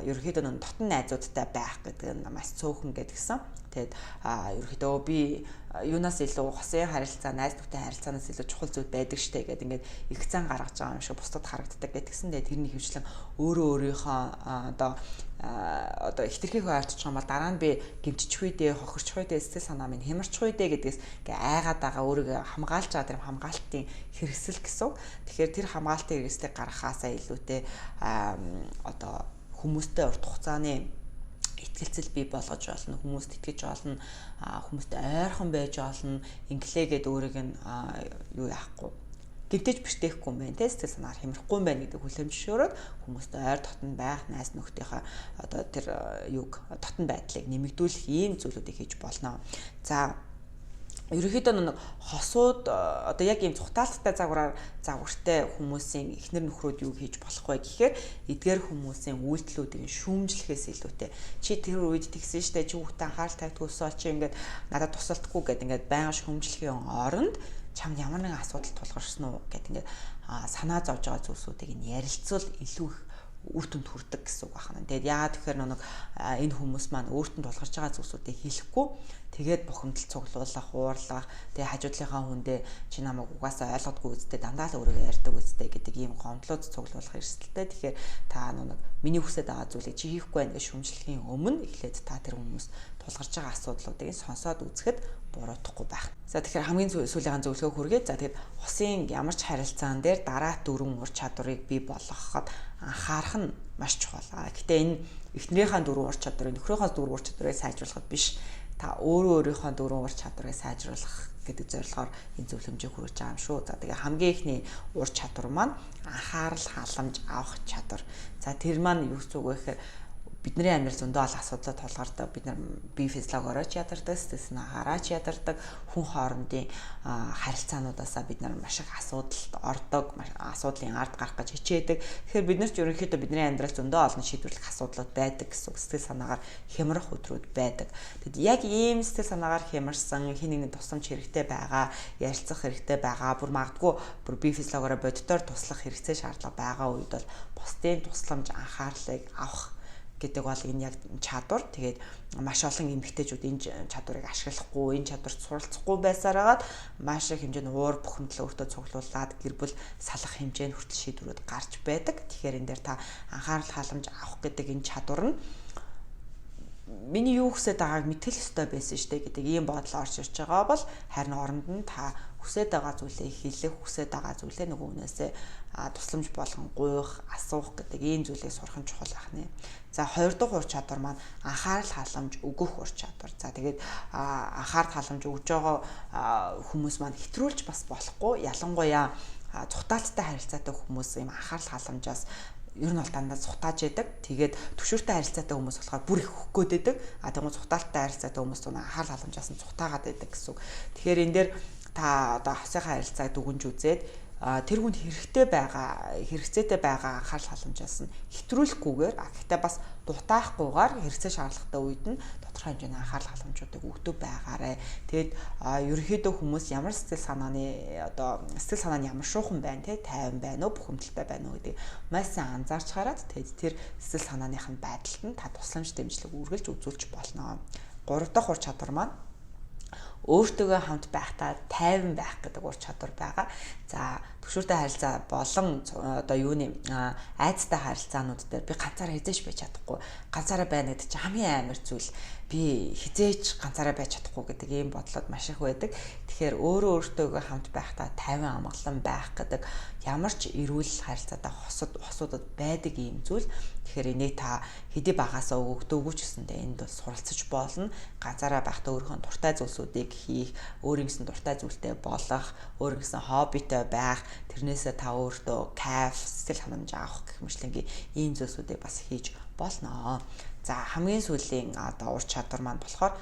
ерөнхийдөө нэг дотн найзуудтай байх гэдэг нь маш цөөхөн гэдгсэн. Тэгээд ерөнхийдөө би юунаас илүү хосын харилцаа, найз нөхдөд харилцаанаас илүү чухал зүйл байдаг штэ гэдэг ингээд их зан гаргаж байгаа юм шиг бусдад харагддаг гэдгсэн. Тэгээд тэрний хөвчлэн өөрөө өөрийнхөө одоо хэтэрхий ойртчих юм бол дараа нь би гэмтчих үедээ, хохирчих үедээ, сэтгэл санаа минь хямарчих үедээ гэдгээс ингээ айгаад байгаа, өөрийгөө хамгаалж байгаа тэр хамгаалтын хэрэгсэл гэсэн. Тэгэхээр тэр хамгаалтын хэрэгслийг гаргахаасаа илүүтэй одоо хүмүүстэй урт хугацааны итгэлцэл бий болгож болно, хүмүүст итгэж олно, хүмүүстэй ойрхон байж олно, инглээгээд өөрийг нь юу яахгүй гэмтэж бэртээхгүй юм байна те, сэтгэл санаар хямрахгүй юм байна гэдэг хүлэмжшөөрөөд хүмүүстэй ойр дотн байх, найз нөхдийнхөө одоо тэр юг дотн байдлыг нэмэгдүүлэх ийм зүйлүүдийг хийж болно. За ерөнхийдөө нэг хосууд одоо яг ийм цухтаалттай загвараар загвартай хүмүүсийн эхнэр нөхрүүд юу хийж болох вэ гэхээр эдгээр хүмүүсийн үйлдэлүүдийг шүүмжлэхээс илүүтэй чи тэр үед тэгсэн штэ, чи хүүхдээ анхаарал тавьдгүйсэн чи ингээд надад тусалдаггүй гэд ингээд байнга шүүмжлэхийн оронд чамд ямар нэгэн асуудал тулгарсан уу гэд ингээд санаа зовж байгаа зүйлсүүдийг нь ярилцвал илүү их үр дүнд хүрдэг гэсэн үг байна. Тэгээд яагаад тэгэхээр нэг энэ хүмүүс маань өөрт нь тулгарч байгаа зүйлсүүдийг хэлэхгүй тэгээд бухимдал цуглуулах, уурлах, тэгээд хажуудлынхаа хүндээ чи намайг угаасаа ойлгодгүй үсттэй, дандаа л өөрийгөө ярьдаг үсттэй гэдэг ийм гомдлууд цуглуулах эрсдэлтэй. Тэгэхээр та нэг миний хүсэж байгаа зүйлийг чи хийхгүй байх гэж шүмжлэхийн өмнө эхлээд та тэр хүмүүс тулгарч байгаа асуудлуудыг сонсоод үзэхэд буруутахгүй байх. За тэгэхээр хамгийн сүүлийн зөвлөгөө хүргэе. За тэгэхээр хосын ямар ч харилцаан дээр дараа дөрвөн ур чадварыг бий болгоход анхаарах нь маш чухал. Гэтэ энэ эхнэрийнхээ дөрвөн ур чадварыг, нөхрийнхөө дөрвөн ур чадварыг сайжруулахад биш. Та өөрөө өөрийнхөө дөрвөн ур чадварыг сайжруулах гэдэг зорилгоор энэ зөвлөмжийг хүргэж байгаа юм шүү. За тэгээ хамгийн эхний ур чадвар маань анхаарал халамж авах чадвар. За тэр маань юу гэсэн үг вэ гэхээр бидний амьдрал зөндөө олон асуудлаа тулгардаг. Бид нар бие физиологиороо ч ядардаг, сэтгэл санаагаараа ч ядардаг. Хүн хоорондын харилцаануудаасаа бид нар маш их асуудалд ордог, асуудлын ард гарах гэж хичээдэг. Тэгэхээр бид нар ч ерөнхийдөө бидний амьдрал зөндөө олон шийдвэрлэх асуудлууд байдаг гэсэн үг. Сэтгэл санаагаар хямрах өдрүүд байдаг. Тэгэд яг ийм сэтгэл санаагаар хямарсан, хин нэгний тусламж хэрэгтэй байгаа, ярилцах хэрэгтэй байгаа, бүр магадгүй бүр бие физиологиороо боддоор туслах хэрэгцээ шаардлага байгаа үед бол бусдын тусламж анхаарлыг авах гэдэг бол энэ яг чадвар. Тэгээд маш олон эмэгтэйчүүд энэ чадварыг ашиглахгүй, энэ чадварт суралцахгүй байсаар хагаад маш их хэмжээний уур бухимдал өөртөө цуглуулад гэр бүл салах хэмжээнд хүртэл шийдвэрүүд гарч байдаг. Тэгэхээр энэ дээр та анхаарал халамж авах гэдэг энэ чадвар нь миний юу хүсэж байгааг мэтгэл ёстой байсан штэ гэдэг ийм бодол орж ирж байгаа бол харин оронд нь та хүсэж байгаа зүйлээ хэлэх, хүсэж байгаа зүйлээ нөгөө хүнээсээ тусламж болгон гуйх, асуух гэдэг ийм зүйлийг сурах нь чухал байх нэ. За хоёр дахь ур чадвар маань анхаарал халамж өгөх ур чадвар. За тэгээд анхаарал халамж өгж байгаа хүмүүс маань хэтрүүлж бас болохгүй. Ялангуяа цухтаалттай харилцаатай хүмүүс ийм анхаарал халамжаас ер нь бол дандаа цухтааж яадаг. Тэгээд түшүүртэй харилцаатай хүмүүс болохоор бүр их өгөх гээд байдаг. А тэгвэл цухтаалттай харилцаатай хүмүүс түн анхаарал халамжаас нь цухтаагаад байдаг гэсэн үг. Тэгэхээр энэ дээр та одоо хосынхаа харилцааг дүгнж үзээд тэр хүнд хэрэгтэй байгаа, хэрэгцээтэй байгаа анхаарал халамжаас нь хэтрүүлэхгүйгээр, гэхдээ бас дутаахгүйгээр хэрэгцээ шаардлагатай үед нь тодорхой хэмжээний анхаарал халамжуудыг өгдөг байгаарэ. Тэгээд ерөнхийдөө хүмүүс ямар сэтгэл санааны одоо сэтгэл санаа нь ямар шуухан байна те, тайван байна уу, бухимдалтай байна уу гэдгийг маш сайн анзаарч хараад тэгээд тэр сэтгэл санааных нь байдалд нь та тусламж дэмжлэг үргэлж үзүүлж болно. Гурав дахь ур чадвар маань өөртөөгөө хамт байхдаа тайван байх гэдэг ур чадвар байгаа. За түгшүүртэй харилцаа болон одоо юуны айцтай харилцаанууд дээр би ганцаараа хизээч байж чадахгүй. Ганцаараа байна гэдэг чинь хамгийн амар зүйл. Би хизээч ганцаараа байж чадахгүй гэдэг ийм бодлоод маш их байдаг. Тэгэхээр өөрөө өөртөөгөө хамт байхдаа тайван амгалан байх гэдэг ямар ч эрүүл харилцаатай хосуудад байдаг ийм зүйл. Тэгэхээр энийг та хэдий багасаа өгдөөгүй ч гэсэндээ энд бол суралцаж болно. Ганцаараа байхдаа өөрийнхөө дуртай зүйлсүүдийг хийх, өөрийн гэсэн дуртай зүйлтэй болох, өөрийн гэсэн хоббитой байх, тэрнээсээ та өөртөө кайф, сэтгэл ханамж авах гэх мэтлэнгийн ийм зүйлсүүдийг бас хийж болно. За хамгийн сүүлийн одоо ур чадвар маань болохоор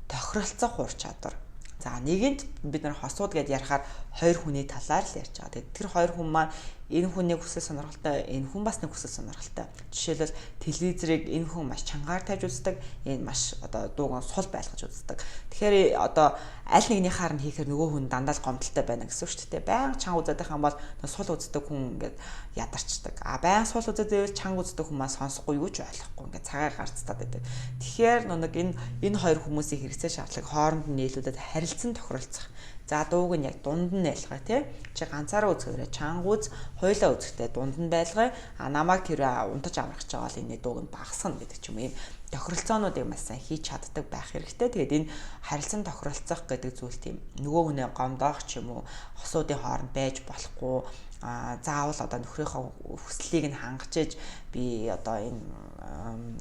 тохиролцох ур чадвар. За нэгэнт бид нар хосууд гэдээ ярихаар хоёр хүний талаар л ярьж байгаа. Тэгээд тэр хоёр хүн маань энэ хүний хүсэл сонирхолтой, энэ хүн бас нэг хүсэл сонирхолтой. Жишээлбэл телевизэрийг энэ хүн маш чангаар тавьж үздэг, энэ маш одоо дууган сул байлгаж үздэг. Тэгэхээр одоо аль нэгнийхаар нь хийхээр нөгөө хүн дандаа л гомдолтой байна гэсэн үг шүү дээ. Баян чанга үзээд байх юм бол сул үздэг хүн ингээд ядарчдаг. А баян сул үзээд байвал чанга үздэг хүн маань сонсохгүй юу ч ойлгохгүй ингээд цагаар гарцтаад байдаг. Тэгэхээр нэг энэ хоёр хүмүүсийн хэрэгцээ шаардлагыг хооронд нь нийлүүлээд харилцан тохиролцох. За дууг нь яг дунд нь байлгаа тий. Чи ганцаараа үзэхээрээ чанга үз, хоёлаа үзэхдээ дунд нь байлгаа. А намайг тэр унтаж амрах гэж байгаа бол энэ дууг нь багасгана гэдэг ч юм ийм тохиролцоонуудыг маш сайн хийж чаддаг байх хэрэгтэй. Тэгээд энэ харилцан тохиролцох гэдэг зүйл тийм нөгөө хүнээ гомдоох ч юм уу хосуудын хооронд байж болохгүй. Заавал одоо нөхрийнхөө хүслийг нь хангаж би одоо энэ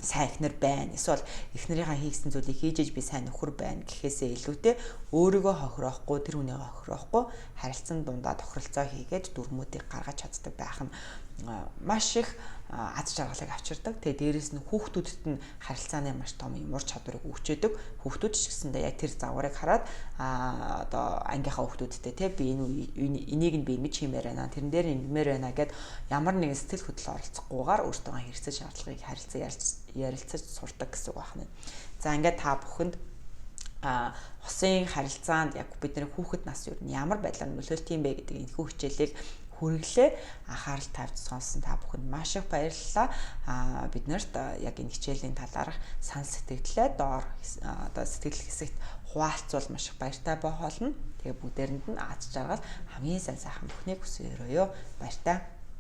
сайн эхнэр байна. Эсвэл эхнэрийнхээ хийсэн зүйлийг хийж би сайн нөхөр байна гэхээсээ илүүтэй өөрийгөө хохироохгүй, тэр хүнийгээ хохироохгүй харилцан дундаа тохиролцоо хийгээд дүрмүүдийг гаргаж чаддаг байх нь маш их аз жаргалыг авчирдаг. Тэгээ дээрэс нь хүүхдүүдэд нь харилцааны маш том юм ур чадварыг өгчээдэг. Хүүхдүүд ч гэсэндээ яг тэр загварыг хараад одоо ангийнхаа хүүхдүүдтэй те би энэ энийг нь би ингэж хиймээр байна. Тэрэн дээр ингэмээр байна гэд ямар нэгэн сэтгэл хөдлөл оролцохгүйгээр өөртөө хэрэгцээ шаардлагыг харилцан ярилцаж сурдаг гэсэн үг байна. За ингээд та бүхэнд хосын харилцаанд яг бидний хүүхэд нас юу ямар байдлаар нөлөөлт юм бэ гэдэг энэхүү хичээлийг хүргэлээ. Анхаарал тавьж сонсон та бүхэнд маш их баярлалаа. Бид нарт яг энэ хичээлийн талаарх санал сэтгэлдээ доор одоо сэтгэл хэсэгт хуваалцвал маш их баяртай байх болно. Тэгээ бүгдээрэнд нь аз жаргал хамгийн сайн сайхан бүхнийг хүсэн өрөөё. Баяртай.